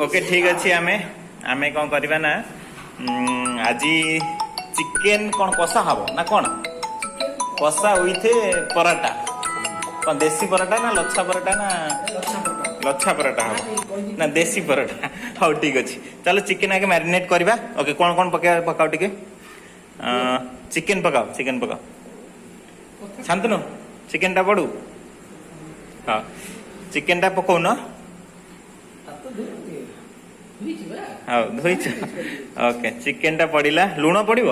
Okay, ଠିକ ଅଛି। ଆମେ ଆମେ କ'ଣ କରିବା ନା, ଆଜି ଚିକେନ କ'ଣ କଷା ହବ ନା କ'ଣ? କଷା ୱିଥ୍ ପରଟା। କ'ଣ ଦେଶୀ ପରଟା ନା ଲଚ୍ଛା ପରଟା ନା? ଲଚ୍ଛା ପରଟା ହବ ନା ଦେଶୀ ପରଟା? ହଉ, ଠିକ ଅଛି। ଚାଲ, ଚିକେନ ଆଗେ ମ୍ୟାରିନେଟ୍ କରିବା। ଓକେ, କ'ଣ କ'ଣ ପକେଇବା? ପକାଅ ଟିକେ। ଚିକେନ ପକାଅ, ଚିକେନ ପକାଅ। ଶାନ୍ତନୁ, ଚିକେନଟା ପଡୁ। ହଁ, ଚିକେନଟା ପକଉନ। ହଉ, ଧୋଇଛ? ଓକେ, ଚିକେନଟା ପଡିଲା। ଲୁଣ ପଡିବ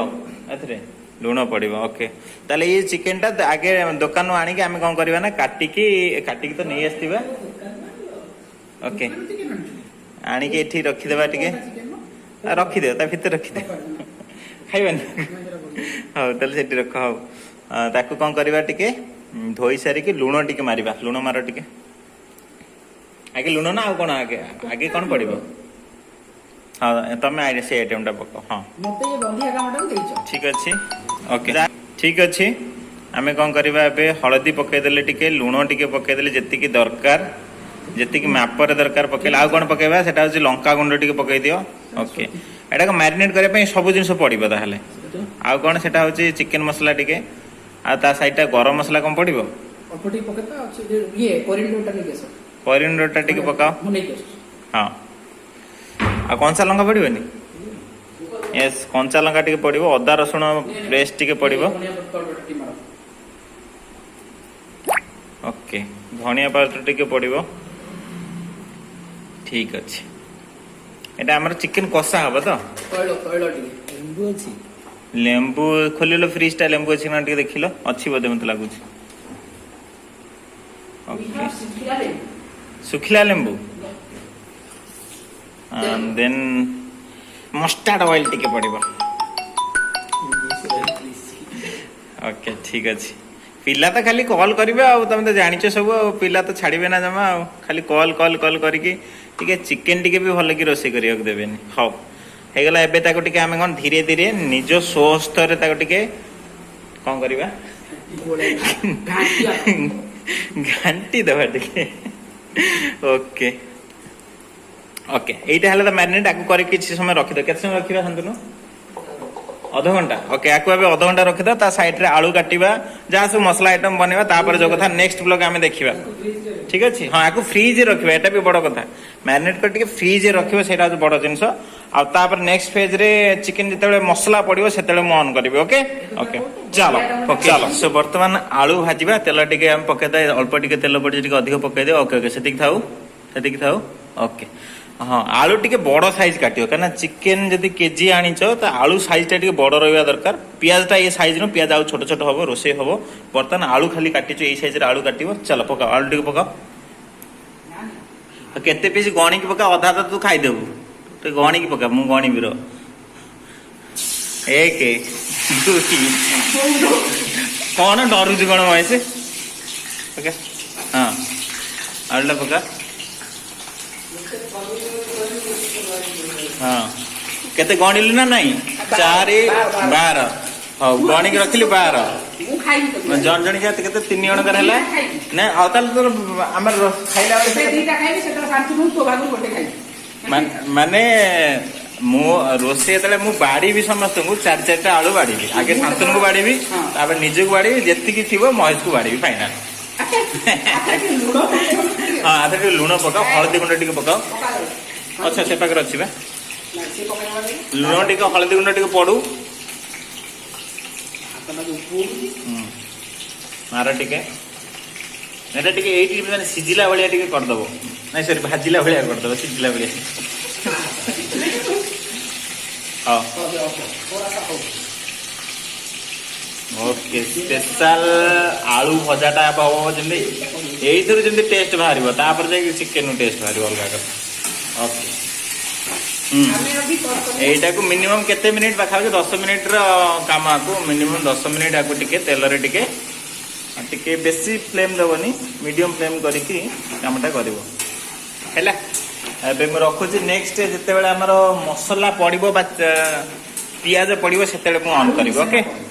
ଏଥିରେ? ଲୁଣ ପଡିବ। ଓକେ, ତାହେଲେ ଏଇ ଚିକେନଟା ଆଗେ ଦୋକାନରୁ ଆଣିକି ଆମେ କ'ଣ କରିବା ନା, କାଟିକି କାଟିକି ତ ନେଇ ଆସିଥିବା। ଓକେ, ଆଣିକି ଏଠି ରଖିଦେବା ଟିକେ। ରଖିଦିଅ, ତା ଭିତରେ ରଖିଦିଅ। ଖାଇବାନି? ହଉ, ତାହେଲେ ସେଠି ରଖ। ହଉ, ତାକୁ କ'ଣ କରିବା, ଟିକେ ଧୋଇ ସାରିକି ଲୁଣ ଟିକେ ମାରିବା। ଲୁଣ ମାର ଟିକେ ଆଗେ। ଲୁଣ ନା ଆଉ କ'ଣ? ଆଗେ ଆଗେ କ'ଣ ପଡିବ? ହଁ, ତମେ ଆଇଡିଆ ସେଇ ଆଇଟମଟା ପକାଅ। ହଁ। ମତେ ଏ ରନ୍ଧିଆ କାମଟାକୁ ଦେଇଛ। ଠିକ ଅଛି, ଓକେ, ଠିକ ଅଛି। ଆମେ କ'ଣ କରିବା ଏବେ, ହଳଦୀ ପକେଇଦେଲେ ଟିକେ, ଲୁଣ ଟିକେ ପକେଇଦେଲେ, ଯେତିକି ଦରକାର, ଯେତିକି ମାପରେ ଦରକାର ପକେଇଲେ। ଆଉ କ'ଣ ପକେଇବା? ସେଟା ହଉଛି ଲଙ୍କା ଗୁଣ୍ଡ ଟିକେ ପକେଇ ଦିଅ। ଓକେ, ଏଟାକୁ ମ୍ୟାରିନେଟ୍ କରିବା ପାଇଁ ସବୁ ଜିନିଷ ପଡିବ ତାହେଲେ। ଆଉ କ'ଣ? ସେଟା ହଉଛି ଚିକେନ ମସଲା ଟିକେ, ଆଉ ତା ସାଇଡଟା ଗରମ ମସଲା କ'ଣ ପଡିବ? ଅଳ୍ପ ଟିକେ ପକେଇବା। ଅଛି ଇଏ କରିଣ୍ଡରଟା ନେଇକି ଆସ। କରିଣ୍ଡରଟା ଟିକେ ପକାଅ। ମୁଁ ନେଇକି ଆସୁଛି। ହଁ, ଆଉ କଞ୍ଚା ଲଙ୍କା ପଡିବନି? ୟେସ୍, କଞ୍ଚା ଲଙ୍କା ଟିକେ ପଡିବ। ଅଦା ରସୁଣ ପେଷ୍ଟ ଟିକେ ପଡିବ। ଧନିଆ ପାଉଡର ଟିକେ ମାର। ଓକେ, ଧନିଆ ପାଉଡର ଟିକେ ପଡିବ। ଠିକ ଅଛି। ଏଟା ଆମର ଚିକେନ କଷା ହବ ତ? ତୈଳ, ତୈଳ ଟିକେ। ଲେମ୍ବୁ ଅଛି? ଲେମ୍ବୁ ଖୋଲିଲ ଫ୍ରିଜଟା, ଲେମ୍ବୁ ଅଛି ନା ଟିକେ ଦେଖିଲ। ଅଛି ବୋଧେ, ମତେ ଲାଗୁଛି। ଓକେ। ଶୁଖିଲା ଲେମ୍ବୁ। ଶୁଖିଲା ଲେମ୍ବୁ। ଦେନ୍ ମଷ୍ଟାର୍ଡ ଅଏଲ ଟିକେ ପଡିବ। ଓକେ, ଠିକ ଅଛି। ପିଲା ତ ଖାଲି କଲ୍ କରିବେ ଆଉ, ତମେ ତ ଜାଣିଛ ସବୁ ଆଉ। ପିଲା ତ ଛାଡ଼ିବେ ନା ଜମା ଆଉ, ଖାଲି କଲ୍ କଲ୍ କଲ୍ କରିକି ଟିକେ ଚିକେନ ଟିକେ ବି ଭଲ କି ରୋଷେଇ କରିବାକୁ ଦେବେନି। ହଉ, ହେଇଗଲା। ଏବେ ତାକୁ ଟିକେ ଆମେ କ'ଣ ଧୀରେ ଧୀରେ ନିଜ ସ୍ୱସ୍ଥରେ ତାକୁ ଟିକେ କ'ଣ କରିବା? ଘାଣ୍ଟିଆ। ଘାଣ୍ଟି ଦେବା ଟିକେ। ଓକେ ଓକେ, ଏଇଟା ହେଲା ତ ମ୍ୟାରିନେଟ୍। ଆକୁ କରିକି କିଛି ସମୟ ରଖିଦେବା। କେତେ ସମୟ ରଖିବା ଶାନ୍ତନୁ? ଅଧଘଣ୍ଟା। ଓକେ, ଆକୁ ଏବେ ଅଧଘଣ୍ଟା ରଖିଦେବା। ତା ସାଇଡରେ ଆଳୁ କାଟିବା, ଯାହା ସବୁ ମସଲା ଆଇଟମ ବନେଇବା, ତାପରେ ଯୋଉ କଥା ନେକ୍ସଟ ବ୍ଲଗ ଆମେ ଦେଖିବା। ଠିକ ଅଛି। ହଁ, ଆକୁ ଫ୍ରିଜରେ ରଖିବା, ଏଟା ବି ବଡ କଥା। ମ୍ୟାରିନେଟ୍ କରି ଟିକେ ଫ୍ରିଜରେ ରଖିବ, ସେଇଟା ହଉଛି ବଡ ଜିନିଷ। ଆଉ ତାପରେ ନେକ୍ସଟ ଫେଜରେ ଚିକେନ ଯେତେବେଳେ ମସଲା ପଡିବ, ସେତେବେଳେ ମୁଁ ଅନ୍ କରିବି। ଓକେ ଓକେ, ଚାଲ ଚାଲ। ସୋ ବର୍ତ୍ତମାନ ଆଳୁ ଭାଜିବା। ତେଲ ଟିକେ ଆମେ ପକେଇଦବା। ଅଳ୍ପ ଟିକେ ତେଲ ପଡିଛି, ଟିକେ ଅଧିକ ପକେଇଦିଅ। ଓକେ ଓକେ, ସେତିକି ଥାଉ, ସେତିକି ଥାଉ। ଓକେ, ହଁ, ଆଳୁ ଟିକେ ବଡ ସାଇଜ କାଟିବ, କାହିଁକିନା ଚିକେନ ଯଦି କେଜି ଆଣିଛ ତ ଆଳୁ ସାଇଜଟା ଟିକେ ବଡ ରହିବା ଦରକାର। ପିଆଜଟା ଏ ସାଇଜ ନୁହଁ, ପିଆଜ ଆଉ ଛୋଟ ଛୋଟ ହବ, ରୋଷେଇ ହବ। ବର୍ତ୍ତମାନ ଆଳୁ ଖାଲି କାଟିଛୁ, ଏଇ ସାଇଜରେ ଆଳୁ କାଟିବ। ଚାଲ, ପକାଅ, ଆଳୁ ଟିକେ ପକାଅ। ଆଉ କେତେ ପିସ୍ ଗଣିକି ପକା। ଅଧା ତ ତୁ ଖାଇଦେବୁ। ଟିକେ ଗଣିକି ପକା, ମୁଁ ଗଣିବି ର। ଏକ, ଦୁଇ। କଣ ଡରୁଛୁ କଣ ମହେଶ? ପକା, ହଁ, ଆଳୁଟା ପକା। ହଁ, କେତେ ଗଣିଲୁ ନା ନାଇଁ? ଚାରି, 12। ହଉ, ଗଣିକି ରଖିଲି 12। ମୁଁ ଖାଇବି ତ। ଜଣ ଜଣିକା କେତେ? ତିନି ଜଣଙ୍କର ହେଲା ନା? ଆଉ ତାହେଲେ ତୋର ଆମର ଖାଇଲା ଏବେ ବେଳେ ଦିଟା ଖାଇବି, ସେତେବେଳେ ଶାନ୍ତି ତୋ ଭାଗରୁ ଗୋଟେ ଖାଇବି। ମାନେ ମୁଁ ରୋଷେଇ ଯେତେବେଳେ ମୁଁ ବାଢିବି, ସମସ୍ତଙ୍କୁ ଚାରି ଚାରିଟା ଆଳୁ ବାଢିବି। ଆଗେ ଶାନ୍ତନୁକୁ ବାଢିବି, ତାପରେ ନିଜକୁ ବାଢିବି, ଯେତିକି ଥିବ ମହେଶକୁ ବାଢିବି। ଫାଇନାଲ। ଲୁଣ। ହଁ, ଆରେ ଟିକେ ଲୁଣ ପକାଅ, ହଳଦୀ ଗୁଣ୍ଡ ଟିକେ ପକାଅ। ଆଚ୍ଛା, ସେ ପାଖରେ ଅଛି ବା। ଲୁଣ ଟିକେ, ହଳଦୀ ଗୁଣ୍ଡ ଟିକେ ପଡୁ। ହୁଁ, ମାର ଟିକେ। ଏଟା ଟିକେ ଏଇଠି ମାନେ ସିଝିଲା ଭଳିଆ ଟିକେ କରିଦବ। ନାଇଁ, ସରି, ଭାଜିଲା ଭଳିଆ କରିଦବ, ସିଝିଲା ଭଳିଆ। ହଉ, ଓକେ। ସ୍ପେଶାଲ ଆଳୁ ଭଜାଟା ହବ ଯେମିତି, ଏଇଥିରୁ ଯେମିତି ଟେଷ୍ଟ ବାହାରିବ, ତାପରେ ଯାଇକି ଚିକେନ ଟେଷ୍ଟ ବାହାରିବ, ଅଲଗା କଥା। ଓକେ। ଏଇଟାକୁ ମିନିମମ୍ କେତେ ମିନିଟ୍? ପାଖାପାଖି 10 ମିନିଟ୍ର କାମ। ଆକୁ ମିନିମମ୍ 10 ମିନିଟ୍ ଆକୁ ଟିକେ ତେଲରେ ଟିକେ ଟିକେ, ବେଶୀ ଫ୍ଲେମ୍ ଦେବନି, ମିଡ଼ିୟମ୍ ଫ୍ଲେମ୍ କରିକି କାମଟା କରିବ। ହେଲା, ଏବେ ମୁଁ ରଖୁଛି। ନେକ୍ସଟ ଯେତେବେଳେ ଆମର ମସଲା ପଡ଼ିବ ବା ପିଆଜ ପଡ଼ିବ, ସେତେବେଳେ ମୁଁ ଅନ୍ କରିବି। ଓକେ,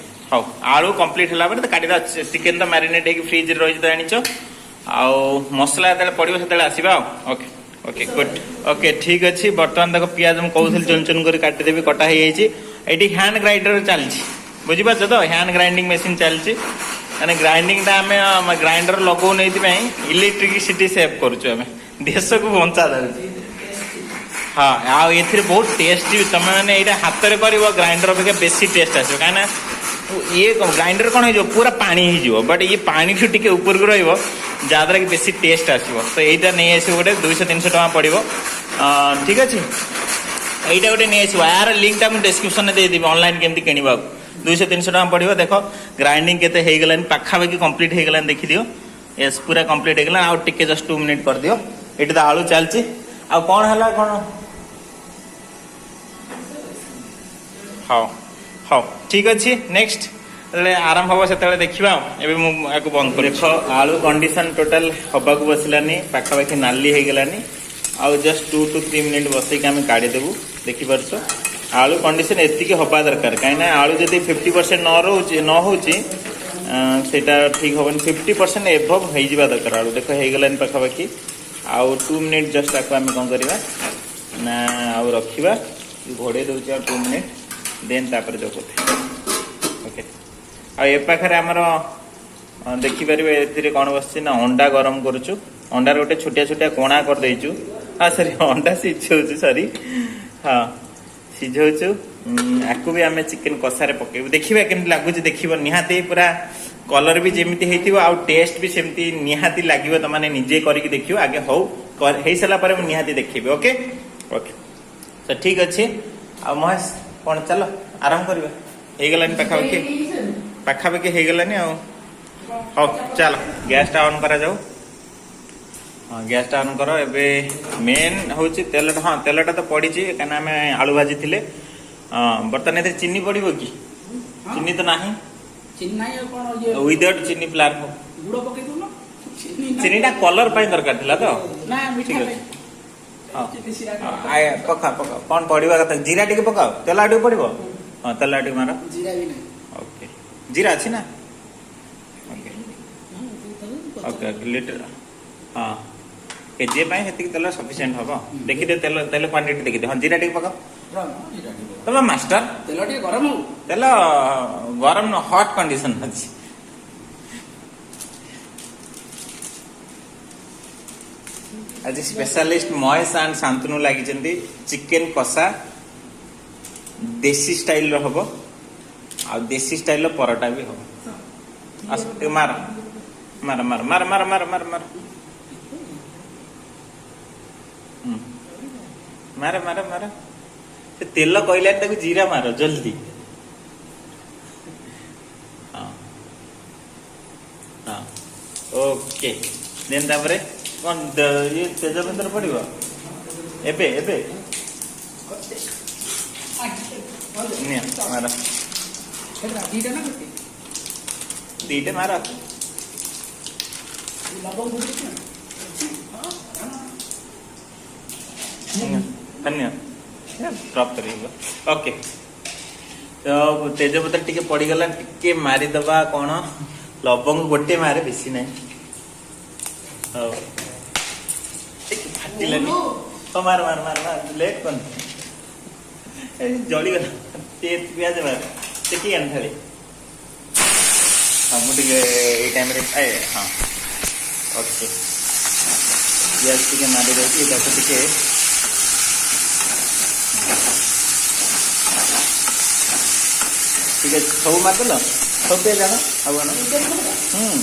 ହଉ। ଆଳୁ କମ୍ପ୍ଲିଟ୍ ହେଲା ପରେ ତ କାଟିଦେବା। ଚିକେନ ତ ମ୍ୟାରିନେଟ୍ ହେଇକି ଫ୍ରିଜରେ ରହିଛି ତ ଜାଣିଛ। ଆଉ ମସଲା ଯେତେବେଳେ ପଡ଼ିବ, ସେତେବେଳେ ଆସିବା ଆଉ। ଓକେ। Okay, good. ଓକେ, ଠିକ ଅଛି। ବର୍ତ୍ତମାନ ଦେଖ, ପିଆଜ ମୁଁ କହୁଥିଲି ଚୁନ ଚୁନ କରି କାଟିଦେବି, କଟା ହେଇଯାଇଛି। ଏଇଠି ହ୍ୟାଣ୍ଡ ଗ୍ରାଇଣ୍ଡର ଚାଲିଛି, ବୁଝିପାରୁଛ ତ? ହ୍ୟାଣ୍ଡ ଗ୍ରାଇଣ୍ଡିଙ୍ଗ ମେସିନ୍ ଚାଲିଛି। ମାନେ ଗ୍ରାଇଣ୍ଡିଙ୍ଗଟା ଆମେ ଗ୍ରାଇଣ୍ଡର ଲଗଉନି ଏଇଥିପାଇଁ, ଇଲେକ୍ଟ୍ରିସିଟି ସେଭ୍ କରୁଛୁ ଆମେ, ଦେଶକୁ ବଞ୍ଚା ଯାଉଛି। ହଁ, ଆଉ ଏଥିରେ ବହୁତ ଟେଷ୍ଟ ବି। ତମେ ମାନେ ଏଇଟା ହାତରେ କରିବ, ଗ୍ରାଇଣ୍ଡର ଅପେକ୍ଷା ବେଶୀ ଟେଷ୍ଟ ଆସିବ। କାହିଁକିନା ଇଏ ଗ୍ରାଇଣ୍ଡର କ'ଣ ହେଇଯିବ, ପୁରା ପାଣି ହେଇଯିବ। ବଟ୍ ଇଏ ପାଣିଠୁ ଟିକେ ଉପରକୁ ରହିବ, ଯାହାଦ୍ୱାରା କି ବେଶୀ ଟେଷ୍ଟ ଆସିବ। ତ ଏଇଟା ନେଇ ଆସିବ ଗୋଟେ, 200-300 ଟଙ୍କା ପଡ଼ିବ। ଠିକ ଅଛି, ଏଇଟା ଗୋଟେ ନେଇ ଆସିବ। ଏହାର ଲିଙ୍କଟା ମୁଁ ଡେସ୍କ୍ରିପସନରେ ଦେଇଦେବି, ଅନଲାଇନ୍ କେମିତି କିଣିବାକୁ। 200-300 ଟଙ୍କା ପଡ଼ିବ। ଦେଖ, ଗ୍ରାଇଣ୍ଡିଙ୍ଗ କେତେ ହେଇଗଲାଣି, ପାଖାପାଖି କମ୍ପ୍ଲିଟ୍ ହେଇଗଲାଣି, ଦେଖିଦିଅ। ୟେସ୍, ପୁରା କମ୍ପ୍ଲିଟ୍ ହେଇଗଲା। ଆଉ ଟିକେ ଜଷ୍ଟ 2 ମିନିଟ୍ କରିଦିଅ। ଏଠି ତ ଆଳୁ ଚାଲିଛି। ଆଉ କ'ଣ ହେଲା କ'ଣ? ହଉ ହଉ, ଠିକ ଅଛି। ନେକ୍ସଟ ଯେତେବେଳେ ଆରମ୍ଭ ହବ, ସେତେବେଳେ ଦେଖିବା। ଆଉ ଏବେ ମୁଁ ଆକୁ ବନ୍ଦ କରି, ଦେଖ, ଆଳୁ କଣ୍ଡିସନ ଟୋଟାଲ ହବାକୁ ବସିଲାନି, ପାଖାପାଖି ନାଲି ହେଇଗଲାନି। ଆଉ ଜଷ୍ଟ 2 ଟୁ 3 ମିନିଟ୍ ବସେଇକି ଆମେ କାଢ଼ିଦେବୁ। ଦେଖିପାରୁଛ, ଆଳୁ କଣ୍ଡିସନ ଏତିକି ହବା ଦରକାର। କାହିଁକିନା ଆଳୁ ଯଦି 50% ନ ରହୁଛି, ନ ହେଉଛି, ସେଇଟା ଠିକ ହବନି। 50% ଏଭବ୍ ହେଇଯିବା ଦରକାର ଆଳୁ। ଦେଖ, ହେଇଗଲାନି ପାଖାପାଖି। ଆଉ 2 ମିନିଟ୍ ଜଷ୍ଟ ଆକୁ ଆମେ କ'ଣ କରିବା ନା, ଆଉ ରଖିବା, ଘୋଡ଼େଇ ଦେଉଛି ଆଉ 2 ମିନିଟ୍, ଦେନ୍ ତାପରେ ଯୋଉ କଥା। ଓକେ, ଆଉ ଏ ପାଖରେ ଆମର ଦେଖିପାରିବେ, ଏଥିରେ କ'ଣ ବସିଛି ନା, ଅଣ୍ଡା ଗରମ କରୁଛୁ। ଅଣ୍ଡାର ଗୋଟେ ଛୋଟିଆ ଛୋଟିଆ କଣା କରିଦେଇଛୁ। ହଁ, ସରି, ଅଣ୍ଡା ସିଝଉଛୁ, ସରି। ହଁ, ସିଝଉଛୁ। ଆକୁ ବି ଆମେ ଚିକେନ କଷାରେ ପକେଇବୁ। ଦେଖିବା କେମିତି ଲାଗୁଛି, ଦେଖିବ ନିହାତି। ପୁରା କଲର ବି ଯେମିତି ହେଇଥିବ ଆଉ ଟେଷ୍ଟ ବି ସେମିତି ନିହାତି ଲାଗିବ। ତମାନେ ନିଜେ କରିକି ଦେଖିବ। ଆଗେ ହଉ, ହେଇସାରିଲା ପରେ ମୁଁ ନିହାତି ଦେଖିବି। ଓକେ ଓକେ, ତ ଠିକ ଅଛି। ଆଉ ମହେଶ, କ'ଣ ଚାଲ ଆରମ୍ଭ କରିବା। ହେଇଗଲାନି ପାଖାପାଖି, ପାଖାପାଖି ହେଇଗଲାନି ଆଉ। ହଉ, ଚାଲ, ଗ୍ୟାସଟା ଅନ୍ କରାଯାଉ। ହଁ, ଗ୍ୟାସଟା ଅନ୍ କର। ଏବେ ମେନ୍ ହେଉଛି ତେଲଟା। ହଁ, ତେଲଟା ତ ପଡ଼ିଛି, କାହିଁକିନା ଆମେ ଆଳୁ ଭାଜିଥିଲେ। ହଁ, ବର୍ତ୍ତମାନ ଏଥିରେ ଚିନି ପଡ଼ିବ କି? ଚିନି ତ ନାହିଁ। ଚିନି ନାହିଁ, ଆଉ କ'ଣ ଇଏ? ୱିଦାଉଟ୍ ଚିନି ପ୍ଲାନ୍ ହଉ। ଗୁଡ଼ ପକେଇ ଦଉନ, ଚିନି ନାହିଁ। ଚିନିଟା କଲର ପାଇଁ ଦରକାର ଥିଲା ତ। ନା, ମିଠା ଠିକ ଅଛି। ପାଇଁ। ହଁ। ଚିନି ଶିରା। ହଁ, ପକା ପକା। କ'ଣ ପଡ଼ିବା କଥା? ଜିରା ଟିକେ ପକାଅ। ତେଲ ଆଉ ଟିକେ ପଡ଼ିବ। ହଁ, ତେଲ ଆଉ ଟିକେ ମାର। ଜିରା ବି ନାହିଁ। ଓକେ, ଜିରା ଅଛି ନା? ଓକେ ଓକେ ଓକେ, ଲିଟର, ହଁ, କେଜିଏ ପାଇଁ ସେତିକି ତେଲ ସଫିସିଏଣ୍ଟ ହବ। ଦେଖିଦିଅ, ତେଲ ତେଲ କ୍ୱାଣ୍ଟିଟି ଦେଖିଦିଅ। ହଁ, ଜିରା ଟିକେ ପକାଅ। ରହ, ଜିରା ଟିକେ। ତମେ ମାଷ୍ଟର। ତେଲ ଟିକେ ଗରମ ହଉ। ତେଲ ଗରମ, ହଟ୍ କଣ୍ଡିସନ ଅଛି। ଆଜି ସ୍ପେଶାଲିଷ୍ଟ ମହେଶ ଆଣ୍ଡ ଶାନ୍ତନୁ ଲାଗିଛନ୍ତି। ଚିକେନ କଷା ଦେଶୀ ଷ୍ଟାଇଲର ହବ ଆଉ ଦେଶୀ ଷ୍ଟାଇଲର ପରଟା ବି ହବ। ଆସ, ଟିକେ ମାର ମାର ମାର ମାର ମାର ମାର ମାର ମାର। ହୁଁ। ମାର ମାର ମାର। ସେ ତେଲ କହିଲାନି, ତାକୁ ଜିରା ମାର ଜଲ୍ଦି। ହଁ ହଁ, ଓକେ, ଦେନ୍ ତାପରେ କ'ଣ ଇଏ ତେଜପତ୍ର ପଡ଼ିବ ଏବେ ଏବେ। ନିଅ, ମାର। କେତେଟା, ଦିଟା ନା ଗୋଟେ? ଦିଟା ମାର। ଲବଙ୍ଗ ପକେଇଛୁ ନା? ନିଅ, ନିଅ, ପ୍ରପର ହେଇଯିବ। ଓକେ, ତ ତେଜପତ୍ର ଟିକେ ପଡ଼ିଗଲା। ଟିକେ ମାରିଦବା କ'ଣ, ଲବଙ୍ଗ ଗୋଟେ ମାରେ, ବେଶୀ ନାହିଁ। ହଉ, ଟିକେ ଫାଟିଲାନି। ହଁ, ମାର ମାର ମାର ମାର, ଲେଟ୍ କର। ଏଇ ଜଳିଗଲା। ଟିକେ ପିଆଜ ମାର, ଟେକି ଆଣି ଥାଳି। ହଁ, ମୁଁ ଟିକେ ଏଇ ଟାଇମରେ ଏ, ହଁ, ଓକେ, ପିଆଜ ଟିକେ ମାରି ଦଉଛି ତାକୁ ଟିକେ। ଠିକ ଅଛି, ସବୁ ମାରିଦେଲ? ସବୁ ପିଆଜ ଆଣ, ଆଉ ଆଣ। ହୁଁ।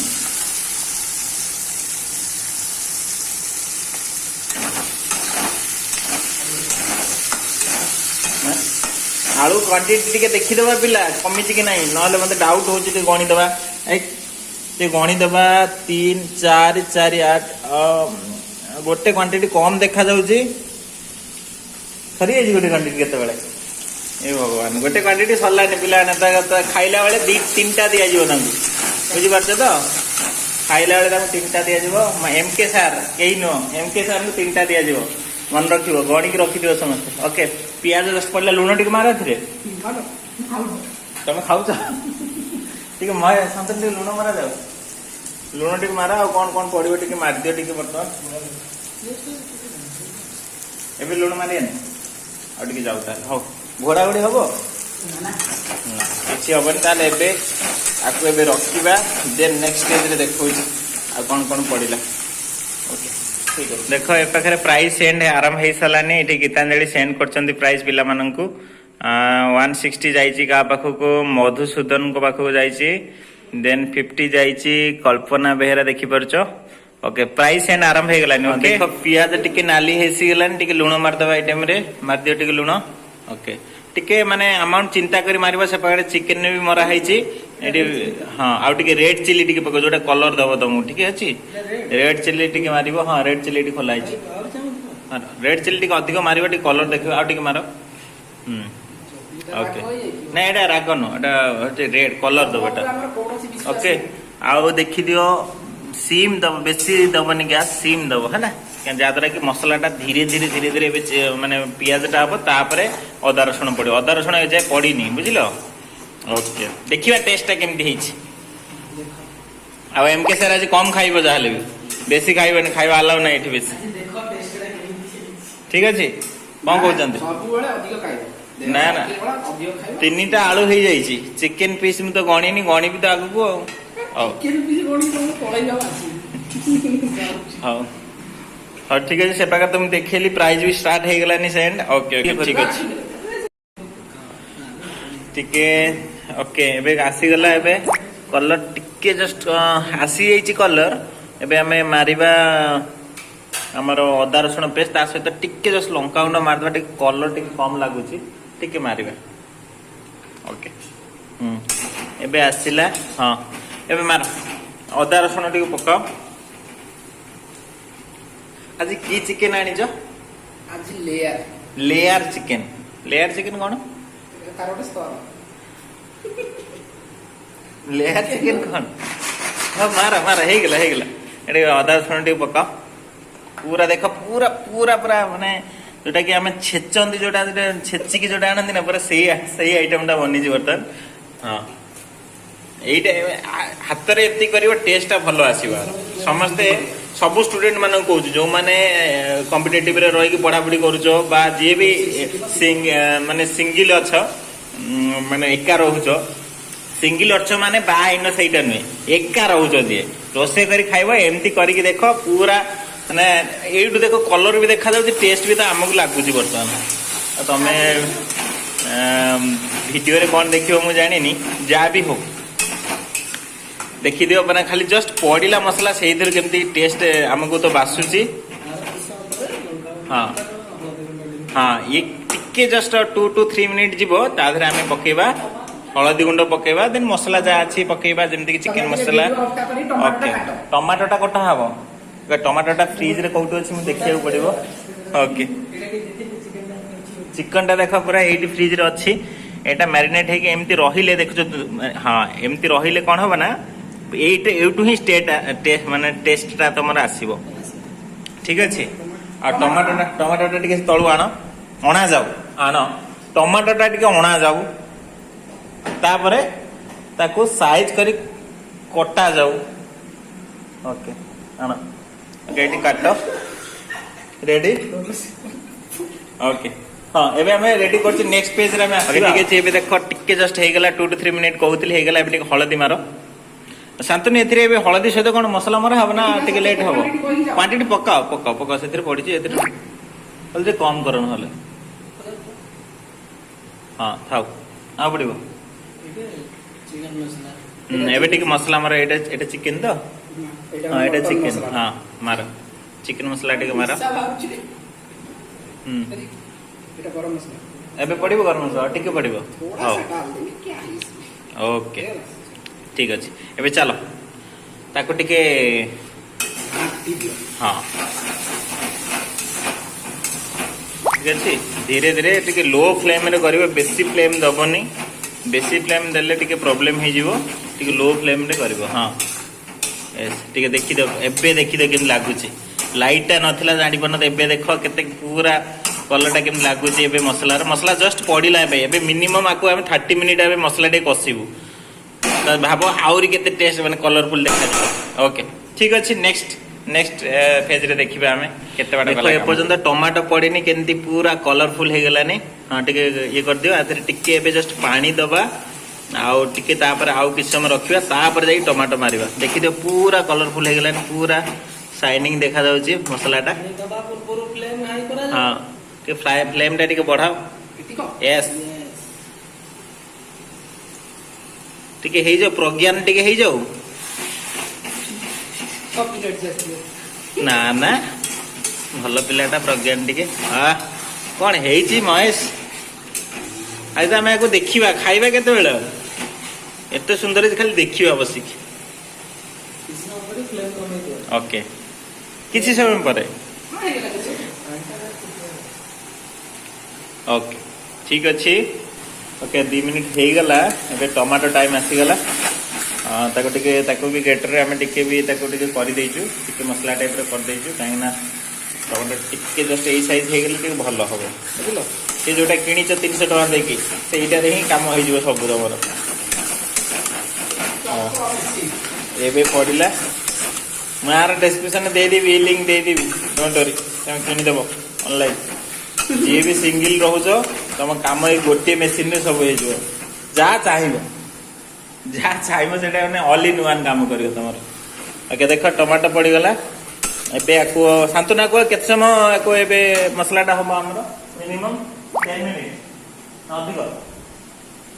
ହଁ? ଆଳୁ କ୍ୱାଣ୍ଟିଟି ଟିକେ ଦେଖିଦେବା ପିଲା, କମିଛି କି ନାହିଁ। ନହେଲେ ମତେ ଡାଉଟ୍ ହଉଛି। ଟିକେ ଗଣିଦେବା, ଏଇ ଟିକେ ଗଣିଦେବା। ତିନି, ଚାରି, ଚାରି, ଆଠ, ଗୋଟେ କ୍ୱାଣ୍ଟିଟି କମ ଦେଖାଯାଉଛି। ସରିଯାଇଛି ଗୋଟେ କ୍ୱାଣ୍ଟିଟି କେତେବେଳେ? ଏ ଭଗବାନ, ଗୋଟେ କ୍ୱାଣ୍ଟିଟି ସରିଲାନି ପିଲାମାନେ। ଖାଇଲା ବେଳେ ଦି ତିନିଟା ଦିଆଯିବ ତାଙ୍କୁ, ବୁଝିପାରୁଛ ତ? ଖାଇଲା ବେଳେ ତାଙ୍କୁ ତିନିଟା ଦିଆଯିବ। ଏମ କେ ସାର୍ କେହି ନୁହଁ, ଏମ କେ ସାର୍ଙ୍କୁ ତିନିଟା ଦିଆଯିବ। ମନେ ରଖିବ, ଗଣିକି ରଖିଥିବ ସମସ୍ତେ। ଓକେ, ପିଆଜ ଜଷ୍ଟ ପଡ଼ିଲା। ଲୁଣ ଟିକେ ମାର ଏଥିରେ। ଭଲ, ମୁଁ ଖାଉଛି। ତମେ ଖାଉଛ ଟିକେ। ମହେ ଶାନ୍ତ, ଟିକେ ଲୁଣ ମରା ଯାଉ। ଲୁଣ ଟିକେ ମାର। ଆଉ କ'ଣ କ'ଣ ପଡ଼ିବ ଟିକେ ମାରିଦିଅ ଟିକେ ବର୍ତ୍ତମାନ। ଏବେ ଲୁଣ ମାରିବାନି, ଆଉ ଟିକେ ଯାଉ ତାହେଲେ। ହଉ, ଘୋଡ଼ା ଘୋଡ଼ି ହବ ନା। ନା, କିଛି ହବନି। ତାହେଲେ ଏବେ ଆକୁ ଏବେ ରଖିବା, ଦେନ୍ ନେକ୍ସଟ ଷ୍ଟେଜରେ ଦେଖଉଛି ଆଉ କ'ଣ କ'ଣ ପଡ଼ିଲା। ଓକେ, ଠିକ ଅଛି। ଦେଖ, ଏ ପାଖରେ ପ୍ରାଇସ୍ ସେଣ୍ଡ ଆରମ୍ଭ ହେଇସାରିଲାନି। ଏଠି ଗୀତାଞ୍ଜଳି ସେଣ୍ଡ କରିଛନ୍ତି ପ୍ରାଇସ୍ ପିଲାମାନଙ୍କୁ। 160 ଯାଇଛି କାହା ପାଖକୁ? ମଧୁସୂଦନଙ୍କ ପାଖକୁ ଯାଇଛି। ଦେନ୍ 50 ଯାଇଛି କଳ୍ପନା ବେହେରା, ଦେଖିପାରୁଛ। ଓକେ, ପ୍ରାଇସ୍ ସେଣ୍ଡ ଆରମ୍ଭ ହେଇଗଲାନି। ଦେଖ, ପିଆଜ ଟିକେ ନାଲି ହେଇଗଲାନି, ଟିକେ ଲୁଣ ମାରିଦବା। ଏଇ ଟାଇମରେ ମାରିଦିଅ ଟିକେ ଲୁଣ। ଓକେ, ଟିକେ ମାନେ ଆମାଉଣ୍ଟ ଚିନ୍ତା କରି ମାରିବ। ସେ ପାଖରେ ଚିକେନ ବି ମରା ହେଇଛି ଏଠି। ହଁ, ଆଉ ଟିକେ ରେଡ୍ ଚିଲି ଟିକେ ପକାଅ, ଯୋଉଟା କଲର ଦବ ତମକୁ। ଟିକେ ଅଛି, ରେଡ୍ ଚିଲି ଟିକେ ମାରିବ। ହଁ, ରେଡ୍ ଚିଲି ଏଠି ଖୋଲା ହେଇଛି। ରେଡ୍ ଚିଲି ଟିକେ ଅଧିକ ମାରିବ, ଟିକେ କଲର ଦେଖିବ। ଆଉ ଟିକେ ମାର। ହୁଁ, ଓକେ। ନାଇଁ, ଏଇଟା ରାଗ ନୁହଁ, ଏଇଟା ହଉଛି ରେଡ୍ କଲର ଦବ ଏଟା। ଆମର କୌଣସି ବିଶ୍ୱାସ ଓକେ, ଆଉ ଦେଖିଦିଅ, ସିମ୍ ଦବ, ବେଶୀ ଦବନି ଗ୍ୟାସ୍, ସିମ୍ ଦବ ହେଲା, ଯାହାଦ୍ୱାରା କି ମସଲାଟା ଧୀରେ ଧୀରେ ଧୀରେ ଧୀରେ ଏବେ ମାନେ ପିଆଜଟା ହବ, ତାପରେ ଅଦା ରସୁଣ ପଡିବ। ଅଦା ରସୁଣ ଏଯାଏ ପଡିନି, ବୁଝିଲ? ଓକେ, ଦେଖିବା ଟେଷ୍ଟଟା କେମିତି ହେଇଛି। ଦେଖ। ଆଉ ଏମ କେ ସାର୍ ଆଜି କମ ଖାଇବ, ଯାହାହେଲେ ବି ବେଶୀ ଖାଇବନି, ଖାଇବା ଆଲାଉ ନାହିଁ ଏଠି ବେଶୀ। ଆଜି ଦେଖ ଟେଷ୍ଟଟା କେମିତି ହେଇଛି। ଠିକ ଅଛି, କଣ କହୁଛନ୍ତି? ସବୁବେଳେ ଅଧିକ ଖାଇବ। ନା, ନା। ଅଧିକ ଖାଇବ। ତିନିଟା ଆଳୁ ହେଇଯାଇଛି, ଚିକେନ ପିସ୍ ମୁଁ ତ ଗଣିନି, ଗଣିବି ତ ଆଗକୁ। ଆଉ ହଉ। ଚିକେନ ପିସ୍ ଗଣିକି ତମକୁ ପଳେଇ ଯାଅ ଆସି। ହଉ ହଉ, ଠିକ ଅଛି। ସେ ପାଖରେ ତ ମୁଁ ଦେଖେଇଲି, ପ୍ରାଇସ୍ ବି ଷ୍ଟାର୍ଟ ହେଇଗଲାନି ସେଣ୍ଡ। ଓକେ ଓକେ, ଠିକ ଅଛି ଟିକେ। ଓକେ, ଏବେ ଆସିଗଲା, ଏବେ କଲର ଟିକେ ଜଷ୍ଟ ଆସିଯାଇଛି କଲର। ଏବେ ଆମେ ମାରିବା ଆମର ଅଦା ରସୁଣ ପେଷ୍ଟ, ତା ସହିତ ଟିକେ ଜଷ୍ଟ ଲଙ୍କାଗୁଣ୍ଡ ମାରିଦେବା। ଟିକେ କଲର ଟିକେ କମ ଲାଗୁଛି, ଟିକେ ମାରିବା। ଓକେ, ହୁଁ, ଏବେ ଆସିଲା। ହଁ, ଏବେ ମାର, ଅଦା ରସୁଣ ଟିକେ ପକାଅ। ଆଜି କି ଚିକେନ ଆଣିଛ? ଆଜି layer. Layer chicken. Layer chicken କଣ? ତାର ଗୋଟେ ସ୍ତର। ଲେୟାର ଚିକେନ କଣ? ହଁ, ମାର ମାର, ହେଇଗଲା ହେଇଗଲା। ଏଠି ଅଦା ରସୁଣ ଟିକେ ପକାଅ। ପୁରା ଦେଖ, ପୁରା ପୁରା ପୁରା ମାନେ ଯୋଉଟା କି ଆମେ ଛେଚନ୍ତି, ଯୋଉଟା ଯୋଉଟା ଛେଚିକି ଯୋଉଟା ଆଣନ୍ତି ନା, ପୁରା ସେଇ ସେଇ ଆଇଟମ ଟା ବନିଛି ବର୍ତ୍ତମାନ। ହଁ, ଏଇଟା ଏବେ ହାତରେ ଏମିତି କରିବ, ଟେଷ୍ଟଟା ଭଲ ଆସିବ। ସମସ୍ତେ, ସବୁ ଷ୍ଟୁଡେଣ୍ଟ ମାନଙ୍କୁ କହୁଛି, ଯୋଉମାନେ କମ୍ପିଟେଟିଭରେ ରହିକି ପଢାପଢି କରୁଛ ବା ଯିଏ ବି ମାନେ ସିଙ୍ଗିଲ ଅଛ, ମାନେ ଏକା ରହୁଛ, ସିଙ୍ଗିଲ ଅଛ ମାନେ ବାହା ହେଇନ ସେଇଟା ନୁହେଁ, ଏକା ରହୁଛ ଯିଏ, ରୋଷେଇ କରି ଖାଇବ, ଏମିତି କରିକି ଦେଖ। ପୁରା ମାନେ ଏଇଠୁ ଦେଖ, କଲର ବି ଦେଖାଯାଉଛି, ଟେଷ୍ଟ ବି ତ ଆମକୁ ଲାଗୁଛି ବର୍ତ୍ତମାନ। ଆଉ ତମେ ଭିଡିଓରେ କଣ ଦେଖିବ ମୁଁ ଜାଣିନି, ଯାହା ବି ହଉ ଦେଖିଦିଅ। ମାନେ ଖାଲି ଜଷ୍ଟ ପଡିଲା ମସଲା, ସେଇଥିରୁ କେମିତି ଟେଷ୍ଟ ଆମକୁ ତ ବାସୁଛି। ହଁ ହଁ, ଇଏ ଟିକେ ଜଷ୍ଟ 2 ଟୁ 3 ମିନିଟ୍ ଯିବ। ତା ଦେହରେ ଆମେ ପକେଇବା ହଳଦୀ ଗୁଣ୍ଡ ପକେଇବା, ଦେନ୍ ମସଲା ଯାହା ଅଛି ପକେଇବା, ଯେମିତି କି ଚିକେନ ମସଲା। ଓକେ, ଟମାଟୋଟା କଟା ହବ। ଟମାଟୋଟା ଫ୍ରିଜରେ କୋଉଠି ଅଛି ମୁଁ ଦେଖିବାକୁ ପଡିବ। ଓକେ, ଚିକେନଟା ଦେଖ, ପୁରା ଏଇଠି ଫ୍ରିଜରେ ଅଛି। ଏଇଟା ମ୍ୟାରିନେଟ୍ ହେଇକି ଏମିତି ରହିଲେ, ଦେଖୁଛ? ହଁ, ଏମିତି ରହିଲେ କଣ ହବ ନା, ଏଇଟା ଏଇଠୁ ହିଁ ଷ୍ଟେଟ୍ ମାନେ ଟେଷ୍ଟଟା ତମର ଆସିବ। ଠିକ ଅଛି। ଆଉ ଟମାଟୋଟା ଟିକେ ତଳୁ ଆଣ, ଅଣା ଯାଉ, ଆଣ ଟମାଟୋଟା ଟିକେ ଅଣା ଯାଉ, ତାପରେ ତାକୁ ସାଇଜ କରି କଟା ଯାଉ। ଓକେ, ଆଣ। ଓକେ, ଏଠି କାଟ। ରେଡି? ଓକେ, ହଁ, ଏବେ ଆମେ ରେଡି କରୁଛୁ, ନେକ୍ସଟ ପେଜରେ ଆମେ ଆସିବା। ଠିକ ଅଛି, ଏବେ ଦେଖ, ଟିକେ ଜଷ୍ଟ ହେଇଗଲା, 2 ଟୁ 3 ମିନିଟ୍ କହୁଥିଲି, ହେଇଗଲା। ଏବେ ଟିକେ ହଳଦୀ ମାର ଶାନ୍ତନୁ ଏଥିରେ। ଏବେ ହଳଦୀ ସହିତ କଣ ମସଲା ମରା ହବ ନା ଟିକେ ଲେଟ୍ ହବ? କ୍ୱାଣ୍ଟିଟି ପକାଅ, ପକାଅ, ପକାଅ। ସେଥିରେ ପଡିଛି, ଏଥିରେ ହଳଦୀ କମ କର ନହେଲେ। ହଁ, ଥାଉ, ଆଉ ପଡିବ। ଏବେ ଟିକେ ମସଲା ମାର। ଏଇଟା ଏଇଟା ଚିକେନ ତ? ହଁ, ଏଇଟା ଚିକେନ। ହଁ, ମାର, ଚିକେନ ମସଲା ଟିକେ ମାର। ହୁଁ। ଏଇଟା ଗରମ ମସଲା। ଏବେ ପଡିବ ଗରମ ମସଲା, ଆଉ ଟିକେ ପଡିବ। थोड़ा ହଉ। सा डाल देंगे, क्या है इसमें? ଓକେ, ଠିକ ଅଛି। ଏବେ ଚାଲ, ତାକୁ ଟିକେ ଘାଣ୍ଟି ଦିଅ। ହଁ, ଠିକ ଅଛି। ଧୀରେ ଧୀରେ ଟିକେ ଲୋ ଫ୍ଲେମ୍ରେ କରିବ, ବେଶୀ ଫ୍ଲେମ୍ ଦବନି। ବେଶୀ ଫ୍ଲେମ୍ ଦେଲେ ଟିକେ ପ୍ରୋବ୍ଲେମ୍ ହେଇଯିବ। ଟିକେ ଲୋ ଫ୍ଲେମ୍ରେ କରିବ। ହଁ, ଏସ୍, ଟିକେ ଦେଖିଦିଅ। ଏବେ ଦେଖିଦିଅ କେମିତି ଲାଗୁଛି। ଲାଇଟ୍ଟା ନଥିଲା, ଜାଣିପାରୁନଥିବ। ଏବେ ଦେଖ କେତେ ପୁରା କଲରଟା କେମିତି ଲାଗୁଛି ଏବେ ମସଲାର। ମସଲା ଜଷ୍ଟ ପଡ଼ିଲା ଏବେ। ଏବେ ମିନିମମ୍ ଆକୁ ଆମେ 30 ମିନିଟ୍ ଏବେ ମସଲା ଟିକେ କଷିବୁ, ତ ଭାବ ଆହୁରି କେତେ ଟେଷ୍ଟ ମାନେ କଲରଫୁଲ ଦେଖାଯିବ। ଓକେ, ଠିକ ଅଛି, ନେକ୍ସଟ। ନେକ୍ସଟ ଫେଜରେ ଦେଖିବା ଆମେ କେତେ ବାଟ। ଦେଖ, ଏପର୍ଯ୍ୟନ୍ତ ଟମାଟୋ ପଡିନି, କେମିତି ପୁରା କଲରଫୁଲ ହେଇଗଲାନି। ହଁ, ଟିକେ ଇଏ କରିଦିଅ। ଆଥିରେ ଟିକେ ଏବେ ଜଷ୍ଟ ପାଣି ଦବା ଆଉ ଟିକେ, ତାପରେ ଆଉ କିଛି ସମୟ ରଖିବା, ତାପରେ ଯାଇକି ଟମାଟୋ ମାରିବା। ଦେଖିଦିଅ, ପୁରା କଲରଫୁଲ ହେଇଗଲାନି, ପୁରା ସାଇନିଂ ଦେଖାଯାଉଛି ମସଲାଟା। ପାଣି ଦବା ପୂର୍ବରୁ ଫ୍ଲେମ୍ ହାଇ କରାଯାଉ। ହଁ, ଟିକେ ଫ୍ରାଏ ଫ୍ଲେମ୍ଟା ଟିକେ ବଢାଅ। ଏତିକ। ୟେସ୍। ଟିକେ ହେଇଯାଉ, ପ୍ରଜ୍ଞାନ ଟିକେ ହେଇଯାଉ। କପିରାଇଟ୍ ଆସିବ। ନା ନା, ଭଲ ପିଲାଟା ପ୍ରଜ୍ଞାନ ଟିକେ। ଆ କଣ ହେଇଛି ମହେଶ? ଆଜି ତ ଆମେ ଆକୁ ଦେଖିବା, ଖାଇବା କେତେବେଳେ? ଏତେ ସୁନ୍ଦର ହେଇଛି, ଖାଲି ଦେଖିବା ବସିକି। କିଛି ସମୟ ପରେ ଫ୍ଲେମ୍ କମେଇ ଦିଅ। ଓକେ, କିଛି ସମୟ ପରେ। ହଁ, ହେଇଗଲା କିଛି। ପାଣିଟା। ଓକେ, ଠିକ ଅଛି। ଓକେ, 2 ମିନିଟ୍ ହେଇଗଲା। ଏବେ ଟମାଟୋ ଟାଇମ୍ ଆସିଗଲା। ତାକୁ ଟିକେ, ତାକୁ ବି ଗ୍ରେଟରରେ ଆମେ ଟିକେ ବି ତାକୁ ଟିକେ କରିଦେଇଛୁ, ଟିକେ ମସଲା ଟାଇପ୍ର କରିଦେଇଛୁ, କାହିଁକିନା ଟମାଟୋ ଟିକେ ଜଷ୍ଟ ଏଇ ସାଇଜ୍ ହେଇଗଲେ ଟିକେ ଭଲ ହବ, ବୁଝିଲ? ସେ ଯୋଉଟା କିଣିଛ 300 ଟଙ୍କା ଦେଇକି, ସେଇଟାରେ ହିଁ କାମ ହେଇଯିବ ସବୁ ତମର। ଏବେ ପଡ଼ିଲା। ମୁଁ ଆର ଡେସ୍କ୍ରିପସନରେ ଦେଇଦେବି, ଲିଙ୍କ ଦେଇଦେବି, don't worry, ତମେ କିଣିଦେବ ଅନଲାଇନ୍। ଯିଏ ବି ସିଙ୍ଗିଲ ରହୁଛ, ତମ କାମ ଏଇ ଗୋଟିଏ ମେସିନରେ ସବୁ ହେଇଯିବ। ଯାହା ଚାହିଁବ, ଯାହା ଚାହିଁବ ସେଇଟା, ମାନେ ଅଲ୍ ଇନ୍ ୱାନ୍ କାମ କରିବ ତମର। ଓକେ, ଦେଖ, ଟମାଟୋ ପଡ଼ିଗଲା। ଏବେ ଆକୁ ଶାନ୍ତନା କୁହ, କେତେ ସମୟ ଆକୁ ଏବେ ମସଲାଟା ହବ ଆମର? ମିନିମମ୍ 10 ମିନିଟ୍ ନା ଅଧିକ?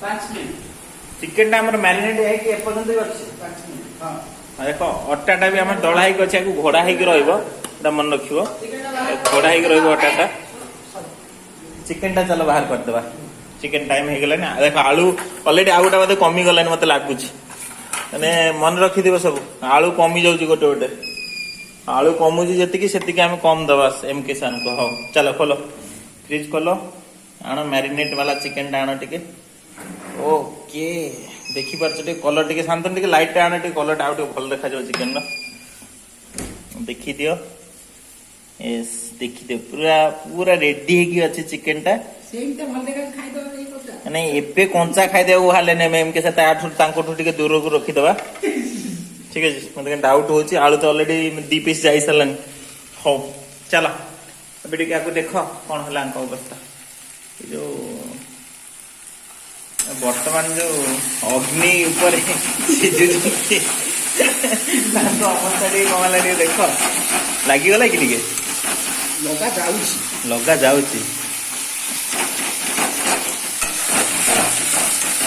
5 ମିନିଟ୍। ଚିକେନଟା ଆମର ମ୍ୟାରିନେଟ୍ ହେଇକି ଏପର୍ଯ୍ୟନ୍ତ ବି ଅଛି। 5 ମିନିଟ୍, ହଁ। ଆଉ ଦେଖ, ଅଟାଟା ବି ଆମର ଦଳା ହେଇକି ଅଛି, ଆକୁ ଘୋଡ଼ା ହେଇକି ରହିବ, ଏଟା ମନେ ରଖିବ, ଘୋଡ଼ା ହେଇକି ରହିବ ଅଟାଟା। ଚିକେନଟା ଚାଲ ବାହାର କରିଦେବା, ଚିକେନ ଟାଇମ ହେଇଗଲାଣି। ଦେଖ, ଆଳୁ ଅଲରେଡି ଆଉ ଗୋଟେ ବୋଧେ କମିଗଲାଣି ମତେ ଲାଗୁଛି। ମାନେ ମନେ ରଖିଥିବ, ସବୁ ଆଳୁ କମି ଯାଉଛି। ଗୋଟେ ଗୋଟେ ଆଳୁ କମୁଛି ଯେତିକି, ସେତିକି ଆମେ କମ ଦବା ଏମ କେ ସାର୍ଙ୍କୁ। ହଉ, ଚାଲ ଖୋଲ, ଫ୍ରିଜ ଖୋଲ, ଆଣ ମ୍ୟାରିନେଟ ବାଲା ଚିକେନଟା ଆଣ ଟିକେ। ଓକେ, ଦେଖିପାରୁଛ ଟିକେ କଲର? ଟିକେ ଶାନ୍ତନୁ, ଟିକେ ଲାଇଟଟା ଆଣ, ଟିକେ କଲରଟା ଆଉ ଟିକେ ଭଲ ଦେଖାଯାଉ ଚିକେନର। ଦେଖିଦିଅ, ଏସ୍, ଦେଖିଦିଅ, ପୁରା ପୁରା ରେଡି ହେଇକି ଅଛି ଚିକେନଟା। ସେମିତି ଭଲ ଦେଖା, ଖାଇଦବା ଏଇ କଥା। ମାନେ ଏବେ କଞ୍ଚା ଖାଇଦେବାକୁ ବାହାରିଲେନି ଆମେ ଏମ୍ କେ ସାର୍, ତାଠୁ ତାଙ୍କଠୁ ଟିକେ ଦୂରକୁ ରଖିଦବା। ଠିକ ଅଛି, ମତେ କାଇଁ ଡାଉଟ୍ ହଉଛି, ଆଳୁ ତ ଅଲରେଡି ଦି ପିସ୍ ଯାଇ ସାରିଲାଣି। ହଉ ଚାଲ, ଏବେ ଟିକେ ଆକୁ ଦେଖ କଣ ହେଲା ଆଙ୍କ ଅବସ୍ଥା। ଏ ଯୋଉ ବର୍ତ୍ତମାନ ଯୋଉ ଅଗ୍ନି ଉପରେ ସିଝୁଛନ୍ତି, ତାଙ୍କ ଅବସ୍ଥା ଟିକେ କଣ ହେଲା ଟିକେ ଦେଖ। ଲାଗିଗଲା କି ଟିକେ? ଲଗା ଯାଉଛି। ଲଗା ଯାଉଛି।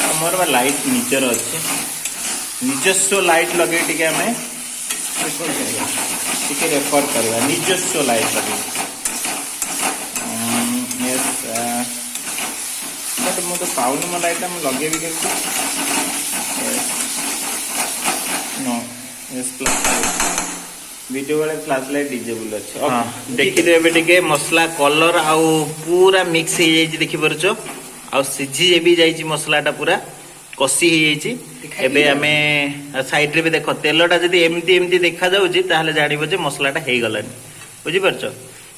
ଆମର ବା ଲାଇଟ୍ ନିଜର ଅଛି, ନିଜସ୍ୱ ଲାଇଟ୍ ଲଗେଇ ଟିକେ ଆମେ ଟିକେ ରେକର୍ଡ କରିବା, ନିଜସ୍ୱ ଲାଇଟ୍ ଲଗେଇ। ୟେସ୍, ବଟ୍ ମୁଁ ତ ପାଉନି ମୋ ଲାଇଟ୍ଟା, ମୁଁ ଲଗେଇବି କେମିତି? ନୋ, ୟେସ୍, ଭିଡ଼ିଓ ବେଳେ ଫ୍ଲାସ୍ ଲାଇଟ୍ ଡିଜେବୁଲ୍ ଅଛି। ଦେଖିଦିଅ, ଏବେ ଟିକେ ମସଲା କଲର ଆଉ ପୁରା ମିକ୍ସ ହେଇଯାଇଛି, ଦେଖିପାରୁଛ? ଆଉ ସିଝି ବି ଯାଇଛି, ମସଲାଟା ପୁରା କଷି ହେଇଯାଇଛି। ଏବେ ଆମେ ସାଇଡରେ ବି ଦେଖ, ତେଲଟା ଯଦି ଏମିତି ଏମିତି ଦେଖାଯାଉଛି, ତାହେଲେ ଜାଣିବ ଯେ ମସଲାଟା ହେଇଗଲାଣି, ବୁଝିପାରୁଛ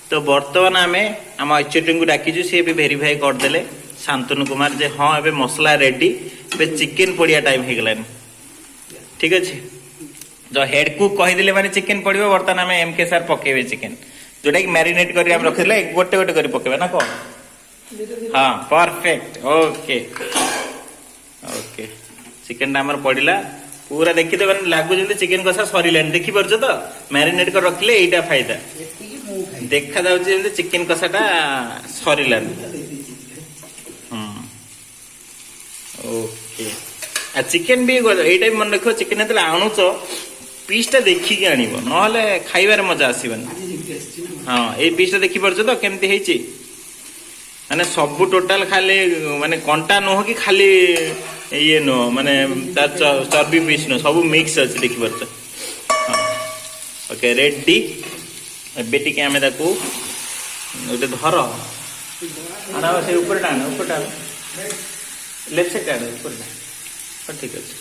ତ? ବର୍ତ୍ତମାନ ଆମେ ଆମ ଏଚଓଡିଙ୍କୁ ଡାକିଛୁ, ସିଏ ବି ଭେରିଫାଇ କରିଦେଲେ ଶାନ୍ତନୁ କୁମାର ଯେ ହଁ, ଏବେ ମସଲା ରେଡି, ଏବେ ଚିକେନ ପଡ଼ିବା ଟାଇମ ହେଇଗଲାଣି। ଠିକ ଅଛି ତ, ହେଡ୍ କୁକ୍ କହିଦେଲେ ମାନେ ଚିକେନ ପଡିବ। ବର୍ତ୍ତମାନ ଆମେ ଏମ କେ ସାର୍ ପକେଇବେ ଚିକେନ, ଯୋଉଟା କି ମ୍ୟାରିନେଟ କରି ଆମେ ରଖିଥିଲେ। ଗୋଟେ ଗୋଟେ କରି ପକେଇବା ନା କଣ? ହଁ, ପରଫେକ୍ଟ। ଓକେ ଓକେ, ଚିକେନଟା ଆମର ପଡିଲା। ପୁରା ଦେଖିଦେବେ, ମାନେ ଲାଗୁଛି ଯେମିତି ଚିକେନ କଷା ସରିଲାଣି। ଦେଖିପାରୁଛ ତ? ମ୍ୟାରିନେଟ କରି ରଖିଲେ ଏଇଟା ଫାଇଦା। ଏତିକି ମୁଁ ଖାଇବି। ଦେଖାଯାଉଛି ଯେମିତି ଚିକେନ କଷାଟା ସରିଲାଣି। ହୁଁ, ଓକେ। ଆଉ ଚିକେନ ବି ଏଇଟା ବି ମନେ ରଖିବ, ଚିକେନ ଯେତେବେଳେ ଆଣୁଛ, ପିସ୍ଟା ଦେଖିକି ଆଣିବ, ନହେଲେ ଖାଇବାରେ ମଜା ଆସିବନି। ଆଜି ଯେମିତି ଆସିଛି ନା। ହଁ, ଏଇ ପିସ୍ଟା ଦେଖିପାରୁଛ ତ କେମିତି ହେଇଛି? ମାନେ ସବୁ ଟୋଟାଲ, ଖାଲି ମାନେ କଣ୍ଟା ନୁହଁ କି ଖାଲି ଇଏ ନୁହଁ, ମାନେ ତାର ଚର୍ବି ପିସ୍ ନୁହଁ, ସବୁ ମିକ୍ସ ଅଛି, ଦେଖିପାରୁଛ? Okay, ready. ଏବେ ଟିକେ ଆମେ ତାକୁ ଗୋଟେ ଧର, ଆଣ, ସେଇ ଉପରଟା ଆଣ, ଉପରଟା ଆଣ, ଲେଫ୍ଟ ସାଇଡ୍ ଆଣ, ଉପରଟା। ହଁ, ଠିକ ଅଛି।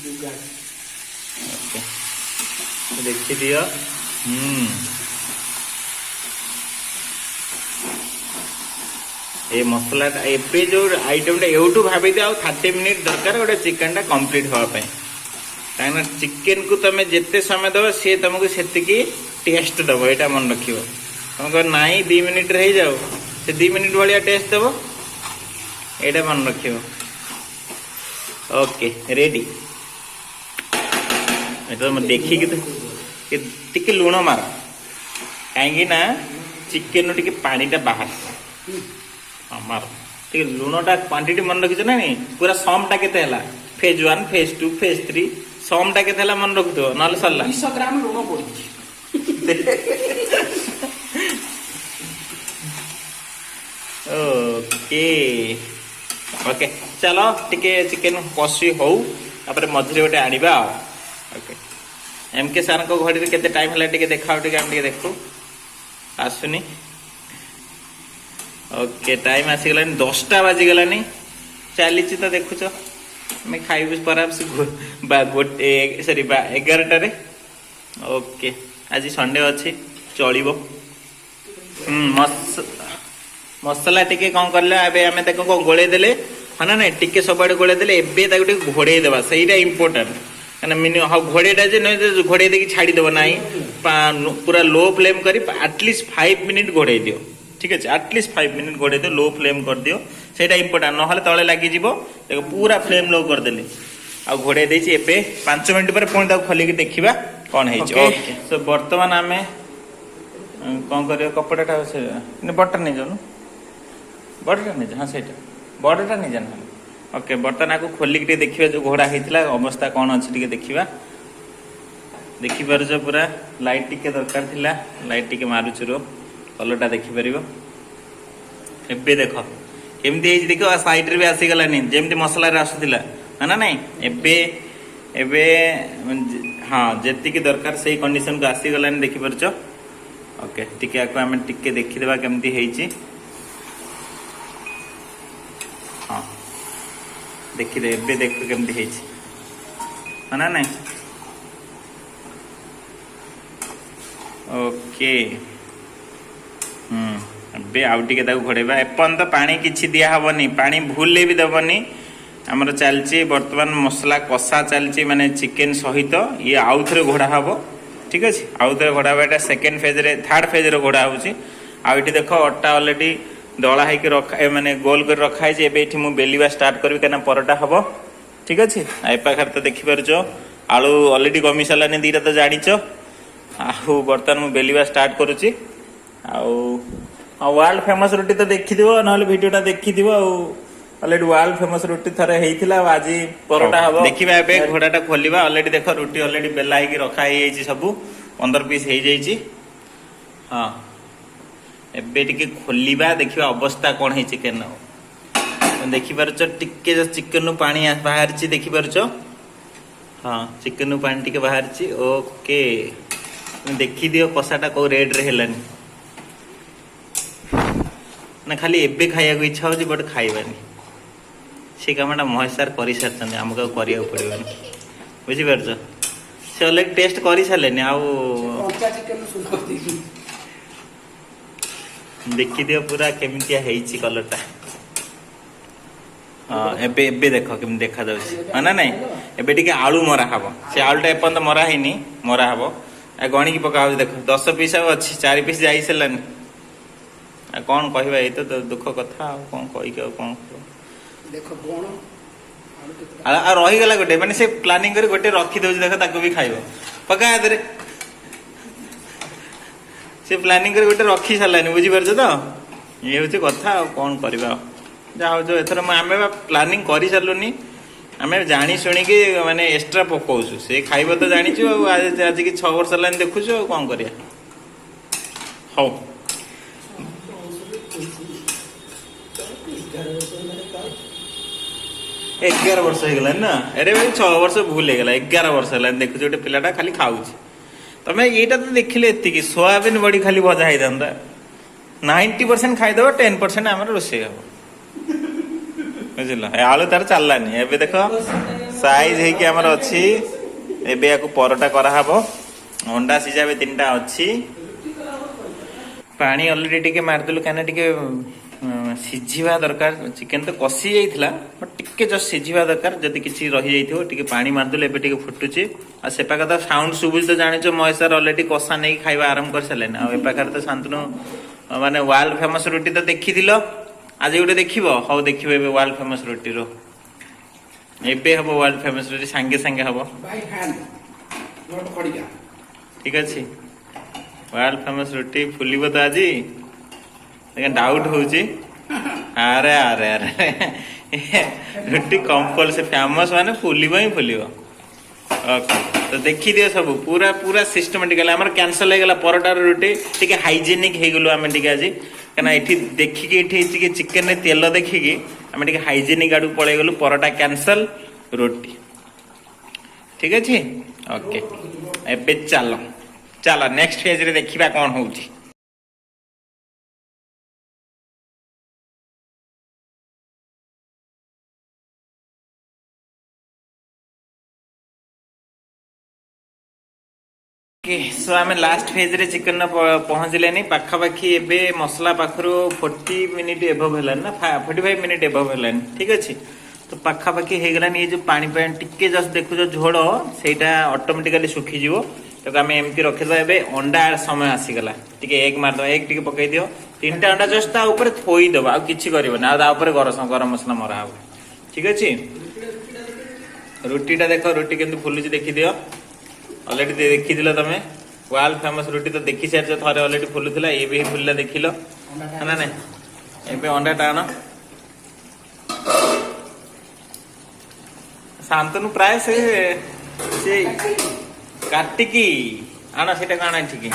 ଯୁଗାଡ଼। ଓକେ, ଦେଖିଦିଅ। ଏ ମସଲାଟା ଏବେ ଯୋଉ ଆଇଟମଟା, ଏଇଠୁ ଭାବିଦିଅ ଆଉ 30 ମିନିଟ୍ ଦରକାର ଗୋଟେ ଚିକେନଟା କମ୍ପ୍ଲିଟ୍ ହେବା ପାଇଁ। କାହିଁକିନା ଚିକେନକୁ ତମେ ଯେତେ ସମୟ ଦେବ, ସିଏ ତମକୁ ସେତିକି ଟେଷ୍ଟ ଦେବ। ଏଇଟା ମନେ ରଖିବ। ତମେ କହିବ ନାଇଁ, 2 ମିନିଟରେ ହେଇଯାଉ, ସେ 2 ମିନିଟ ଭଳିଆ ଟେଷ୍ଟ ଦେବ। ଏଇଟା ମନେ ରଖିବ। Okay, ready. ଏଟା ତମେ ଦେଖିକି ତ ଟିକେ ଲୁଣ ମାର, କାହିଁକି ନା ଚିକେନରୁ ଟିକେ ପାଣିଟା ବାହାରେ। ହଁ, ମାର ଟିକେ ଲୁଣଟା। କ୍ୱାଣ୍ଟିଟି ମନେ ରଖିଛ ନା ନାଇଁ? ପୁରା ସମଟା କେତେ ହେଲା? Phase 1, phase 2, phase 3, ସମଟା କେତେ ହେଲା ମନେ ରଖୁଥିବ, ନହେଲେ ସରିଲା। 200 ଗ୍ରାମ ଲୁଣ ପଡିଛି। ଓକେ ଓକେ, ଚାଲ ଟିକେ ଚିକେନ କଷି ହଉ, ତାପରେ ମଝିରେ ଗୋଟେ ଆଣିବା ଆଉ। ଓକେ, ଏମ୍ କେ ସାର୍ଙ୍କ ଘଡ଼ିରେ କେତେ ଟାଇମ୍ ହେଲା ଟିକେ ଦେଖାଅ ଟିକେ, ଆମେ ଟିକେ ଦେଖୁ। ଆସୁନି। ଓକେ, ଟାଇମ୍ ଆସିଗଲାଣି, 10ଟା ବାଜିଗଲାଣି। ଚାଲିଛି ତ ଦେଖୁଛ। ଆମେ ଖାଇବୁ ପରା ବା ଗୋଟେ, ସରି, ବା 11ଟାରେ। ଓକେ, ଆଜି ସଣ୍ଡେ ଅଛି, ଚଳିବ। ମସଲା ଟିକେ କଣ କଲେ, ଏବେ ଆମେ ତାକୁ କଣ ଗୋଳେଇ ଦେଲେ, ହଁ ନା ନାଇଁ? ଟିକେ ସବୁଆଡେ ଗୋଳେଇ ଦେଲେ, ଏବେ ତାକୁ ଟିକେ ଘୋଡେଇ ଦେବା, ସେଇଟା ଇମ୍ପୋର୍ଟାଣ୍ଟ। କାହିଁକିନା ମିନିମମ୍, ହଁ, ଘୋଡେଇଟା ଯେ ନୁହେଁ ଯେ ଘୋଡେଇ ଦେଇକି ଛାଡିଦେବ, ନାହିଁ। ପୁରା ଲୋ ଫ୍ଲେମ୍ କରି ଆଟଲିଷ୍ଟ 5 ମିନିଟ୍ ଘୋଡେଇ ଦିଅ। ଠିକ ଅଛି? ଆଟଲିଷ୍ଟ 5 ମିନିଟ୍ ଘୋଡେଇ ଦିଅ, ଲୋ ଫ୍ଲେମ୍ କରିଦିଅ। ସେଇଟା ଇମ୍ପୋର୍ଟାଣ୍ଟ, ନହେଲେ ତଳେ ଲାଗିଯିବ। ଦେଖ, ପୁରା ଫ୍ଲେମ୍ ଲୋ କରିଦେଲି ଆଉ ଘୋଡେଇ ଦେଇଛି। ଏବେ 5 ମିନିଟ୍ ପରେ ପୁଣି ତାକୁ ଖୋଲିକି ଦେଖିବା କଣ ହେଇଛି। ଓକେ, ସୋ ବର୍ତ୍ତମାନ ଆମେ କଣ କରିବା? କପଡ଼ାଟା ସେ ବଟର ନେଇଯାଉନୁ, ବଡ଼ଟା ନେଇଯା। ହଁ, ସେଇଟା ବଡ଼ଟା ନେଇଯା ନହେଲେ। ଓକେ, ବର୍ତ୍ତମାନ ଆକୁ ଖୋଲିକି ଟିକେ ଦେଖିବା, ଯୋଉ ଘୋଡ଼ା ହେଇଥିଲା ଅବସ୍ଥା କଣ ଅଛି ଟିକେ ଦେଖିବା। ଦେଖିପାରୁଛ ପୁରା? ଲାଇଟ୍ ଟିକେ ଦରକାର ଥିଲା, ଲାଇଟ୍ ଟିକେ ମାରୁଛୁ ର। କଲରଟା ଦେଖିପାରିବ। ଏବେ ଦେଖ କେମିତି ହେଇଛି। ଦେଖ, ସାଇଡରେ ବି ଆସିଗଲାନି ଯେମିତି ମସଲାରେ ଆସୁଥିଲା, ହଁ ନା ନାଇଁ? ଏବେ ଏବେ ହଁ, ଯେତିକି ଦରକାର ସେଇ କଣ୍ଡିସନକୁ ଆସିଗଲାନି, ଦେଖିପାରୁଛ? ଓକେ, ଟିକେ ଆକୁ ଆମେ ଟିକେ ଦେଖିଦେବା କେମିତି ହେଇଛି। ହଁ, ଦେଖିଦେ। ଏବେ ଦେଖ କେମିତି ହେଇଛି, ହଁ ନା ନାଇଁ? ଓକେ। ଏବେ ଆଉ ଟିକେ ତାକୁ ଘୋଡ଼େଇବା। ଏପର୍ଯ୍ୟନ୍ତ ପାଣି କିଛି ଦିଆହବନି, ପାଣି ଭୁଲରେ ବି ଦେବନି। ଆମର ଚାଲିଛି ବର୍ତ୍ତମାନ ମସଲା କଷା ଚାଲିଛି, ମାନେ ଚିକେନ ସହିତ ଇଏ ଆଉ ଥରେ ଘୋଡ଼ା ହବ। ଠିକ ଅଛି? ଆଉ ଥରେ ଘୋଡ଼ା ହବ। ଏଇଟା ସେକେଣ୍ଡ ଫେଜ୍ରେ, ଥାର୍ଡ ଫେଜ୍ରେ ଘୋଡ଼ା ହଉଛି। ଆଉ ଏଠି ଦେଖ, ଅଟା ଅଲରେଡି ଦଳା ହେଇକି ରଖା, ମାନେ ଗୋଲ କରି ରଖା ହେଇଛି। ଏବେ ଏଠି ମୁଁ ବେଲିବା ଷ୍ଟାର୍ଟ କରିବି, କାହିଁକିନା ପରଟା ହବ। ଠିକ ଅଛି? ଆଉ ଏ ପାଖରେ ତ ଦେଖିପାରୁଛ, ଆଳୁ ଅଲରେଡି ଗମି ସାରିଲାନି ଦିଟା, ତ ଜାଣିଛ। ଆଉ ବର୍ତ୍ତମାନ ମୁଁ ବେଲିବା ଷ୍ଟାର୍ଟ କରୁଛି। ଆଉ ୱାର୍ଲଡ ଫେମସ ରୁଟି ତ ଦେଖିଥିବ, ନହେଲେ ଭିଡିଓଟା ଦେଖିଥିବ। ଆଉ ଅଲରେଡି ୱାର୍ଲଡ ଫେମସ ରୁଟି ଥରେ ହେଇଥିଲା, ଆଉ ଆଜି ପରଟା ହବ। ଦେଖିବା, ଏବେ ଘୋଡ଼ାଟା ଖୋଲିବା। ଅଲରେଡି ଦେଖ, ରୁଟି ଅଲରେଡି ବେଲା ହେଇକି ରଖା ହେଇଯାଇଛି, ସବୁ 15 ପିସ୍ ହେଇଯାଇଛି। ହଁ, ଏବେ ଟିକେ ଖୋଲିବା, ଦେଖିବା ଅବସ୍ଥା କଣ ହେଇଛି ଚିକେନ। ଦେଖିପାରୁଛ, ଟିକେ ଚିକେନରୁ ପାଣି ବାହାରିଛି, ଦେଖିପାରୁଛ? ହଁ, ଚିକେନରୁ ପାଣି ଟିକେ ବାହାରିଛି। ଓକେ, ଦେଖିଦିଅ କଷାଟା କୋଉ ରେଟରେ ହେଲାନି ନା। ଖାଲି ଏବେ ଖାଇବାକୁ ଇଚ୍ଛା ହଉଛି, ବଟ୍ ଖାଇବାନି। ସେ କାମଟା ମହେଶ ସାର୍ କରିସାରିଛନ୍ତି, ଆମକୁ ଆଉ କରିବାକୁ ପଡିବନି। ବୁଝିପାରୁଛ? ସେ ଅଲରେଡି ଟେଷ୍ଟ କରିସାରିଲେନି ଆଉ। କଞ୍ଚା ଚିକେନ ସୁପ କରିଦେଇଛନ୍ତି। ଦେଖିଦିଅ ପୁରା କେମିତିଆ ହେଇଛି କଲରଟା। ହଁ, ଏବେ ଏବେ ଦେଖ କେମିତି ଦେଖାଯାଉଛି, ହଁ ନା ନାଇଁ? ଏବେ ଟିକେ ଆଳୁ ମରା ହବ। ସେ ଆଳୁଟା ଏପର୍ଯ୍ୟନ୍ତ ମରା ହେଇନି, ମରା ହବ। ଆଉ ଗଣିକି ପକା ହଉଛି। ଦେଖ, 10 ପିସ୍ ଆଉ ଅଛି, ଚାରି ପିସ୍ ଯାଇ ସାରିଲାନି। ଆଉ କଣ କହିବା? ଏଇ ତ ଦୁଃଖ କଥା, ଆଉ କଣ କହିକି ଆଉ କଣ କହିବ? ଦେଖ, ବଣ ଆଳୁ କେତେଟା। ଆଉ ରହିଗଲା ଗୋଟେ, ମାନେ ସେ ପ୍ଲାନିଂ କରି ଗୋଟେ ରଖିଦଉଛି। ଦେଖ, ତାକୁ ବି ଖାଇବ। ପକା ଏଥିରେ। ସେ ପ୍ଲାନିଂ କରି ଗୋଟେ ରଖି ସାରିଲାନି, ବୁଝିପାରୁଛ ତ? ଇଏ ହଉଛି କଥା, ଆଉ କଣ କରିବା? ଆଉ ଯାହା ହଉଛି ଏଥର ମୁଁ ଆମେ ବା ପ୍ଲାନିଂ କରିସାରିଲୁନି। ଆମେ ଜାଣି ଶୁଣିକି ମାନେ ଏକ୍ସଟ୍ରା ପକଉଛୁ। ସେ ଖାଇବ ତ ଜାଣିଛୁ, ଆଉ ଆଜିକି 6 ବର୍ଷ ହେଲାଣି ଦେଖୁଛୁ, ଆଉ କଣ କରିବା? ହଉ। 11 ବର୍ଷ ହେଲାଣି ଖାଉଛି। 11 ବର୍ଷ ହେଇଗଲାଣି ନା? ଆରେ ଭାଇ, 6 ବର୍ଷ ଭୁଲ ହେଇଗଲା, 11 ବର୍ଷ ହେଲାଣି ଦେଖୁଛୁ। ଗୋଟେ ପିଲାଟା ଖାଲି ଖାଉଛି। ତମେ ଏଇଟା ତ ଦେଖିଲେ, ଏତିକି ସୋୟାବିନ ବଡି ଖାଲି ଭଜା ହେଇଥାନ୍ତା, 90% ଖାଇଦବ, 10% ଆମର ରୋଷେଇ ହବ, ବୁଝିଲ? ଏ ଆଳୁ ତାର ଚାଲିଲାନି। ଏବେ ଦେଖ, ସାଇଜ ହେଇକି ଆମର ଅଛି। ଏବେ ୟାକୁ ପରଟା କରାହବ। ଅଣ୍ଡା ସିଝା ଏବେ ତିନିଟା ଅଛି। ପାଣି ଅଲରେଡି ଟିକେ ମାରିଦେଲୁ, କାହିଁକିନା ଟିକେ ସିଝିବା ଦରକାର। ଚିକେନ ତ କଷି ଯାଇଥିଲା, ବଟ୍ ଟିକେ ଜଷ୍ଟ ସିଝିବା ଦରକାର। ଯଦି କିଛି ରହିଯାଇଥିବ, ଟିକେ ପାଣି ମାରିଦେଲେ। ଏବେ ଟିକେ ଫୁଟୁଛି। ଆଉ ସେ ପାଖରେ ତ ସାଉଣ୍ଡ ଶୁଭୁଛି ତ ଜାଣିଛ, ମହେଶ ସାର୍ ଅଲରେଡି କଷା ନେଇକି ଖାଇବା ଆରମ୍ଭ କରିସାରିଲେଣି। ଆଉ ଏ ପାଖରେ ତ ଶାନ୍ତନୁ, ମାନେ ୱାର୍ଲଡ ଫେମସ ରୁଟି ତ ଦେଖିଥିଲ, ଆଜି ଗୋଟେ ଦେଖିବ। ହଉ, ଦେଖିବ ଏବେ ୱାର୍ଲଡ ଫେମସ ରୁଟିର। ଏବେ ହବ ୱାର୍ଲଡ ଫେମସ ରୁଟି, ସାଙ୍ଗେ ସାଙ୍ଗେ ହବ। Bai hand, not ଖଡ଼ିକା। ଠିକ ଅଛି, ୱାର୍ଲଡ ଫେମସ ରୁଟି ଫୁଲିବ ତ ଆଜି? ଡାଉଟ୍ ହଉଛି। ଆରେ ଆରେ ଆରେ, ରୁଟି କମ୍ପଲସରି ଫେମସ ମାନେ ଫୁଲିବ ହିଁ ଫୁଲିବ। ଓକେ, ତ ଦେଖିଦିଅ ସବୁ ପୁରା ପୁରା ସିଷ୍ଟମେଟିକାଲି। ଆମର କ୍ୟାନସଲ ହେଇଗଲା ପରଟାର ରୁଟି। ଟିକେ ହାଇଜେନିକ ହେଇଗଲୁ ଆମେ ଟିକେ ଆଜି, କାହିଁକିନା ଏଠି ଦେଖିକି, ଏଠି ଟିକେ ଚିକେନରେ ତେଲ ଦେଖିକି ଆମେ ଟିକେ ହାଇଜେନିକ ଆଡକୁ ପଳେଇଗଲୁ। ପରଟା କ୍ୟାନସଲ, ରୁଟି ଠିକ ଅଛି। ଓକେ, ଏବେ ଚାଲ ଚାଲ, ନେକ୍ସଟ ଫେଜରେ ଦେଖିବା କଣ ହଉଛି। ଓକେ, ସୋ ଆମେ ଲାଷ୍ଟ ଫେଜରେ ଚିକେନ ପହଞ୍ଚିଲେନି ପାଖାପାଖି। ଏବେ ମସଲା ପାଖରୁ 40 ମିନିଟ୍ ଏବଭ ହେଲାଣି ନା, 45 ମିନିଟ୍ ଏବଭ ହେଲାଣି। ଠିକ ଅଛି, ତ ପାଖାପାଖି ହେଇଗଲାଣି। ଏ ଯୋଉ ପାଣି ପାଣି ଟିକେ ଜଷ୍ଟ ଦେଖୁଛ ଝୋଳ, ସେଇଟା ଅଟୋମେଟିକାଲି ଶୁଖିଯିବ। ତାକୁ ଆମେ ଏମିତି ରଖିଦେବା। ଏବେ ଅଣ୍ଡା ସମୟ ଆସିଗଲା। ଟିକେ ଏଗ ମାରିଦବା, ଏଗ ଟିକେ ପକେଇ ଦିଅ। ତିନିଟା ଅଣ୍ଡା ଜଷ୍ଟ ତା ଉପରେ ଥୋଇଦବା, ଆଉ କିଛି କରିବନି। ଆଉ ତା ଉପରେ ଗରମ ଗରମ ମସଲା ମରା ହବ। ଠିକ ଅଛି, ରୁଟିଟା ଦେଖ, ରୁଟି କେମିତି ଫୁଲୁଛି ଦେଖିଦିଅ। ଅଲରେଡି ଦେଖିଥିଲ ତମେ, ୱାର୍ଲଡ ଫେମସ ରୁଟି ତ ଦେଖି ସାରିଛ ଥରେ। ଅଲରେଡି ଫୁଲୁଥିଲା, ଏବେ ହିଁ ଫୁଲିଲା, ଦେଖିଲ ନା ନାଇଁ? ଏବେ ଅଣ୍ଡାଟା ଆଣ ଶାନ୍ତନୁ। ପ୍ରାୟ ସେ ସେ କାଟିକି ଆଣ, ସେଇଟାକୁ ଆଣ ଏଠିକି।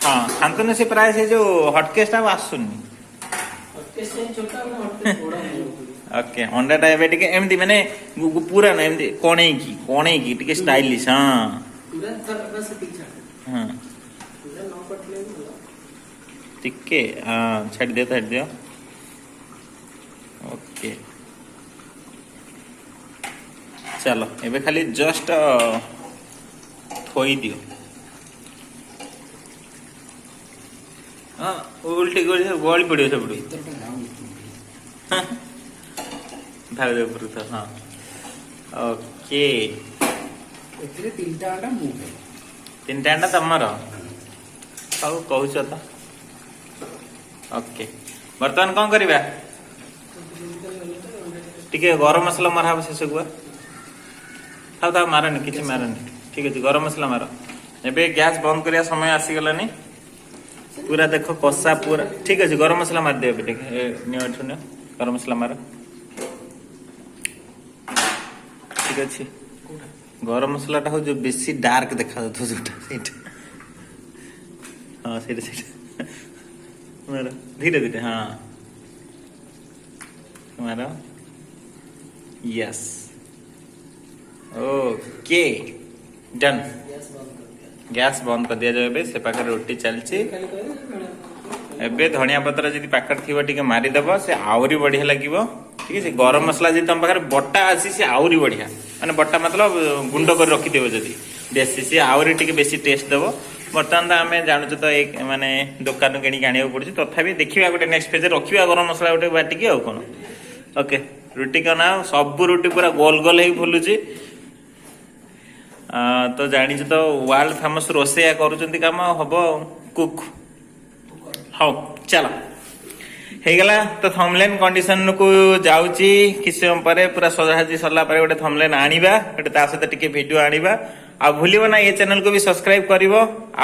ହଁ ଶାନ୍ତନୁ, ସେ ପ୍ରାୟ ସେ ଯୋଉ ହଟକେସ୍ ଟା ଆଉ ଆସୁନି। ହଟକେସ୍ ପାଇଁ ଛୋଟ, ଆମେ ହଟକେସ୍ ବଡ ଆଣିବାକୁ ପଡିବ। ଓକେ, ଅଣ୍ଡାଟା ଏବେ ଟିକେ ଏମିତି, ମାନେ ପୁରା ନା, ଏମିତି କଣେଇକି କଣେଇକି ଟିକେ ଷ୍ଟାଇଲିଶ। ହଁ। ପୁରା ଥର ବାସ୍ ସେତିକି ଛାଡ଼। ପୁରା ନ କଟିଲେ ବି ଭଲ। ଟିକେ, ହଁ, ଛାଡ଼ିଦିଅ ଛାଡ଼ିଦିଅ। ଓକେ, ଚାଲ, ଏବେ ଖାଲି ଜଷ୍ଟ ଥୋଇ ଦିଅ। ହଁ, ଉଲ୍ଟି ଗଳି ପଡ଼ିବ ସେପଟୁ। ଭିତରଟା ଯାଉନି। ଥାଉ, ଉପରକୁ ଥାଉ। ହଁ, ଓକେ। ଏଥିରେ ତିନିଟା ଅଣ୍ଡା ମୁଁ ଖାଇବି। ତିନିଟା ଅଣ୍ଡା ତମର ସବୁ କହୁଛ ତ। ଓକେ, ବର୍ତ୍ତମାନ କଣ କରିବା? ଟିକେ ଗରମ ମସଲା ମରା ହବ ଶେଷକୁ ବା। ଥାଉ ଥାଉ, ମାରନି, କିଛି ମାରନି। ଠିକ ଅଛି, ଗରମ ମସଲା ମାର। ଏବେ ଗ୍ୟାସ୍ ବନ୍ଦ କରିବା ସମୟ ଆସିଗଲାନି। ପୁରା ଦେଖ, କଷା ପୁରା ଠିକ ଅଛି। ଗରମ ମସଲା ମାରିଦିଅ ଏବେ ଟିକେ। ଏ, ନିଅ, ଏଠୁ ନିଅ, ଗରମ ମସଲା ମାର। ଠିକ ଅଛି। ଗରମ ମସଲାଟା ହଉଛି ଯୋଉ ବେଶୀ ଡାର୍କ ଦେଖାଯାଉଥିବ ଯୋଉଟା, ସେଇଟା। ହଁ, ସେଇଟା ସେଇଟା ମାର, ଧୀରେ ଧୀରେ। ହଁ, ମାର। Yes, okay, Don. ଗ୍ୟାସ୍ ବନ୍ଦ କରିଦିଅ। ଗ୍ୟାସ୍ ବନ୍ଦ କରିଦିଆଯାଉ। ଏବେ ସେ ପାଖରେ ରୁଟି ଚାଲିଛି। ଖାଲି କହିବେ ଧନିଆ ପତ୍ର। ଏବେ ଧନିଆ ପତ୍ର ଯଦି ପାଖରେ ଥିବ ଟିକେ ମାରିଦବ, ସେ ଆହୁରି ବଢିଆ ଲାଗିବ। ଠିକ ଅଛି, ଗରମ ମସଲା ଯଦି ତମ ପାଖରେ ବଟା ଅଛି, ସେ ଆହୁରି ବଢିଆ। ମାନେ ବଟା ମତଲବ ଗୁଣ୍ଡ କରି ରଖିଥିବ ଯଦି ଦେଶୀ, ସେ ଆହୁରି ଟିକେ ବେଶୀ ଟେଷ୍ଟ ଦବ। ବର୍ତ୍ତମାନ ତ ଆମେ ଜାଣୁଛୁ ତ ଏ ମାନେ ଦୋକାନରୁ କିଣିକି ଆଣିବାକୁ ପଡୁଛି। ତଥାପି ଦେଖିବା, ଗୋଟେ ନେକ୍ସଟ ପେଜରେ ରଖିବା ଗରମ ମସଲା ଗୋଟେ ବାଟିକି, ଆଉ କଣ। ଓକେ, ରୁଟି କଣ, ସବୁ ରୁଟି ପୁରା ଗୋଲ ଗୋଲ ହେଇକି ଫୁଲୁଛି। ତ ଜାଣିଛୁ ତ ୱାର୍ଲଡ ଫେମସ ରୋଷେଇଆ କରୁଛନ୍ତି କାମ, ଆଉ ହବ ଆଉ କୁକ୍। ହଉ ଚାଲ, ହେଇଗଲା ତ। ଥମ୍ବନେଲ କଣ୍ଡିସନ କୁ ଯାଉଛି। କିଛି ସମୟ ପରେ ପୁରା ସଜାସଜି ସରିଲା ପରେ ଗୋଟେ ଥମ୍ବନେଲ ଆଣିବା, ଗୋଟେ ତା ସହିତ ଟିକେ ଭିଡିଓ ଆଣିବା। ଆଉ ଭୁଲିବ ନା, ଏ ଚ୍ୟାନେଲକୁ ବି ସବସ୍କ୍ରାଇବ କରିବ।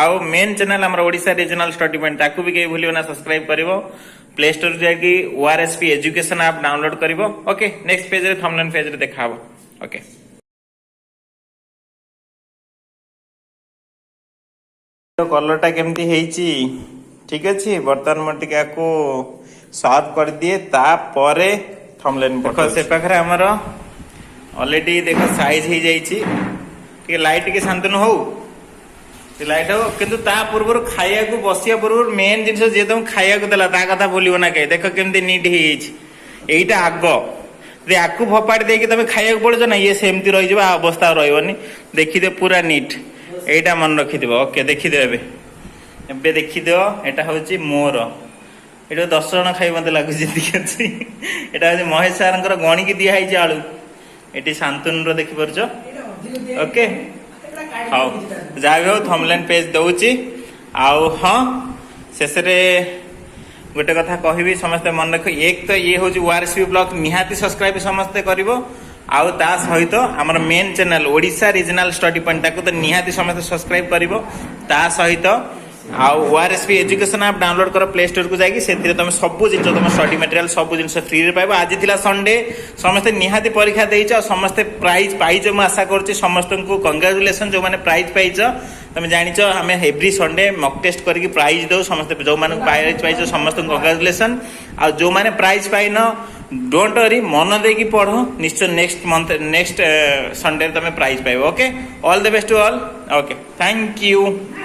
ଆଉ ମେନ୍ ଚ୍ୟାନେଲ ଆମର ଓଡ଼ିଶା ରିଜନାଲ ଷ୍ଟଡି ପଏଣ୍ଟ, ତାକୁ ବି କେହି ଭୁଲିବ ନା ସବସ୍କ୍ରାଇବ କରିବ। ପ୍ଲେ ଷ୍ଟୋର ଯାଇକି ଓଆରଏସପି ଏଜୁକେସନ ଆପ୍ ଡାଉନଲୋଡ କରିବ। ଓକେ, ନେକ୍ସଟ ପେଜରେ, ଥମ୍ବନେଲ ପେଜରେ ଦେଖା ହବ। ଓକେ, କଲରଟା କେମିତି ହେଇଛି? ଠିକ ଅଛି, ବର୍ତ୍ତମାନ ମୁଁ ଟିକେ ଆକୁ ସର୍ଭ କରିଦିଏ, ତାପରେ ଥମ୍ବନେଲ। ଦେଖ, ସେ ପାଖରେ ଆମର ଅଲରେଡି ଦେଖ ସାଇଜ ହେଇଯାଇଛି। ଟିକେ ଲାଇଟ୍ ଟିକେ ଶାନ୍ତନୁ ହଉ, ଟିକେ ଲାଇଟ୍ ହଉ। କିନ୍ତୁ ତା ପୂର୍ବରୁ, ଖାଇବାକୁ ବସିବା ପୂର୍ବରୁ ମେନ୍ ଜିନିଷ, ଯିଏ ତମକୁ ଖାଇବାକୁ ଦେଲା ତା କଥା ଭୁଲିବ ନା କେହି। ଦେଖ କେମିତି ନିଟ୍ ହେଇଯାଇଛି। ଏଇଟା ଆଗ। ଯଦି ଆକୁ ଫୋପାଡ଼ି ଦେଇକି ତମେ ଖାଇବାକୁ ପଡୁଛ ନା, ଇଏ ସେମିତି ରହିଯିବ, ଆ ଅବସ୍ଥା ଆଉ ରହିବନି। ଦେଖିଦିଅ, ପୁରା ନିଟ୍। ଏଇଟା ମନେ ରଖିଥିବ। ଓକେ, ଦେଖିଦିଅ ଏବେ, ଏବେ ଦେଖିଦିଅ। ଏଇଟା ହଉଛି ମୋର ଏଇଟା 10 ଜଣ ଖାଇ ମତେ ଲାଗୁଛି ଯେତିକି ଅଛି। ଏଇଟା ହଉଛି ମହେଶ ସାରଙ୍କର, ଗଣିକି ଦିଆ ହେଇଛି ଆଳୁ। ଏଠି ଶାନ୍ତନୁର ଦେଖିପାରୁଛ। ଏଇଟା ଅଧିକ ଦିଆ। ଓକେ। ଏଇଟା କାଢି ହଉ। କିଛି ତାର। ଯାହା ବି ହଉ, ଥମ୍ବନେଲ୍ ପେଜ୍ ଦଉଛି। ଆଉ ହଁ, ଶେଷରେ ଗୋଟେ କଥା କହିବି, ସମସ୍ତେ ମନେ ରଖ। ଏକ ତ ଇଏ ହଉଛି ଓଆରଏସବି ବ୍ଲଗ, ନିହାତି ସବସ୍କ୍ରାଇବ ସମସ୍ତେ କରିବ। ଆଉ ତା ସହିତ ଆମର main channel Odisha regional study point, ତାକୁ ତ ନିହାତି ସମସ୍ତେ ସବସ୍କ୍ରାଇବ କରିବ। ତା ସହିତ ଆଉ ଓଆରଏସବି ଏଜୁକେସନ ଆପ୍ ଡାଉନଲୋଡ୍ କର ପ୍ଲେ ଷ୍ଟୋରକୁ ଯାଇକି। ସେଥିରେ ତମେ ସବୁ ଜିନିଷ, ତମ ଷ୍ଟଡି ମେଟେରିଆଲ, ସବୁ ଜିନିଷ ଫ୍ରିରେ ପାଇବ। ଆଜି ଥିଲା ସଣ୍ଡେ, ସମସ୍ତେ ନିହାତି ପରୀକ୍ଷା ଦେଇଛ ଆଉ ସମସ୍ତେ ପ୍ରାଇଜ୍ ପାଇଛ ମୁଁ ଆଶା କରୁଛି। ସମସ୍ତଙ୍କୁ କଂଗ୍ରାଚୁଲେସନ ଯେଉଁମାନେ ପ୍ରାଇଜ୍ ପାଇଛ। ତମେ ଜାଣିଛ, ଆମେ ଏଭ୍ରି ସଣ୍ଡେ ମକ୍ ଟେଷ୍ଟ କରିକି ପ୍ରାଇଜ୍ ଦଉ। ସମସ୍ତେ ଯେଉଁମାନଙ୍କୁ ପ୍ରାଇଜ୍ ପାଇଛ, ସମସ୍ତଙ୍କୁ କଂଗ୍ରାଚୁଲେସନ। ଆଉ ଯେଉଁମାନେ ପ୍ରାଇଜ୍ ପାଇନ, don't worry, ମନ ଦେଇକି ପଢ, ନିଶ୍ଚୟ ନେକ୍ସଟ ମନ୍ଥ, ନେକ୍ସଟ ସଣ୍ଡେ ତମେ ପ୍ରାଇଜ୍ ପାଇବ। Okay, all the best to all. Okay, thank you.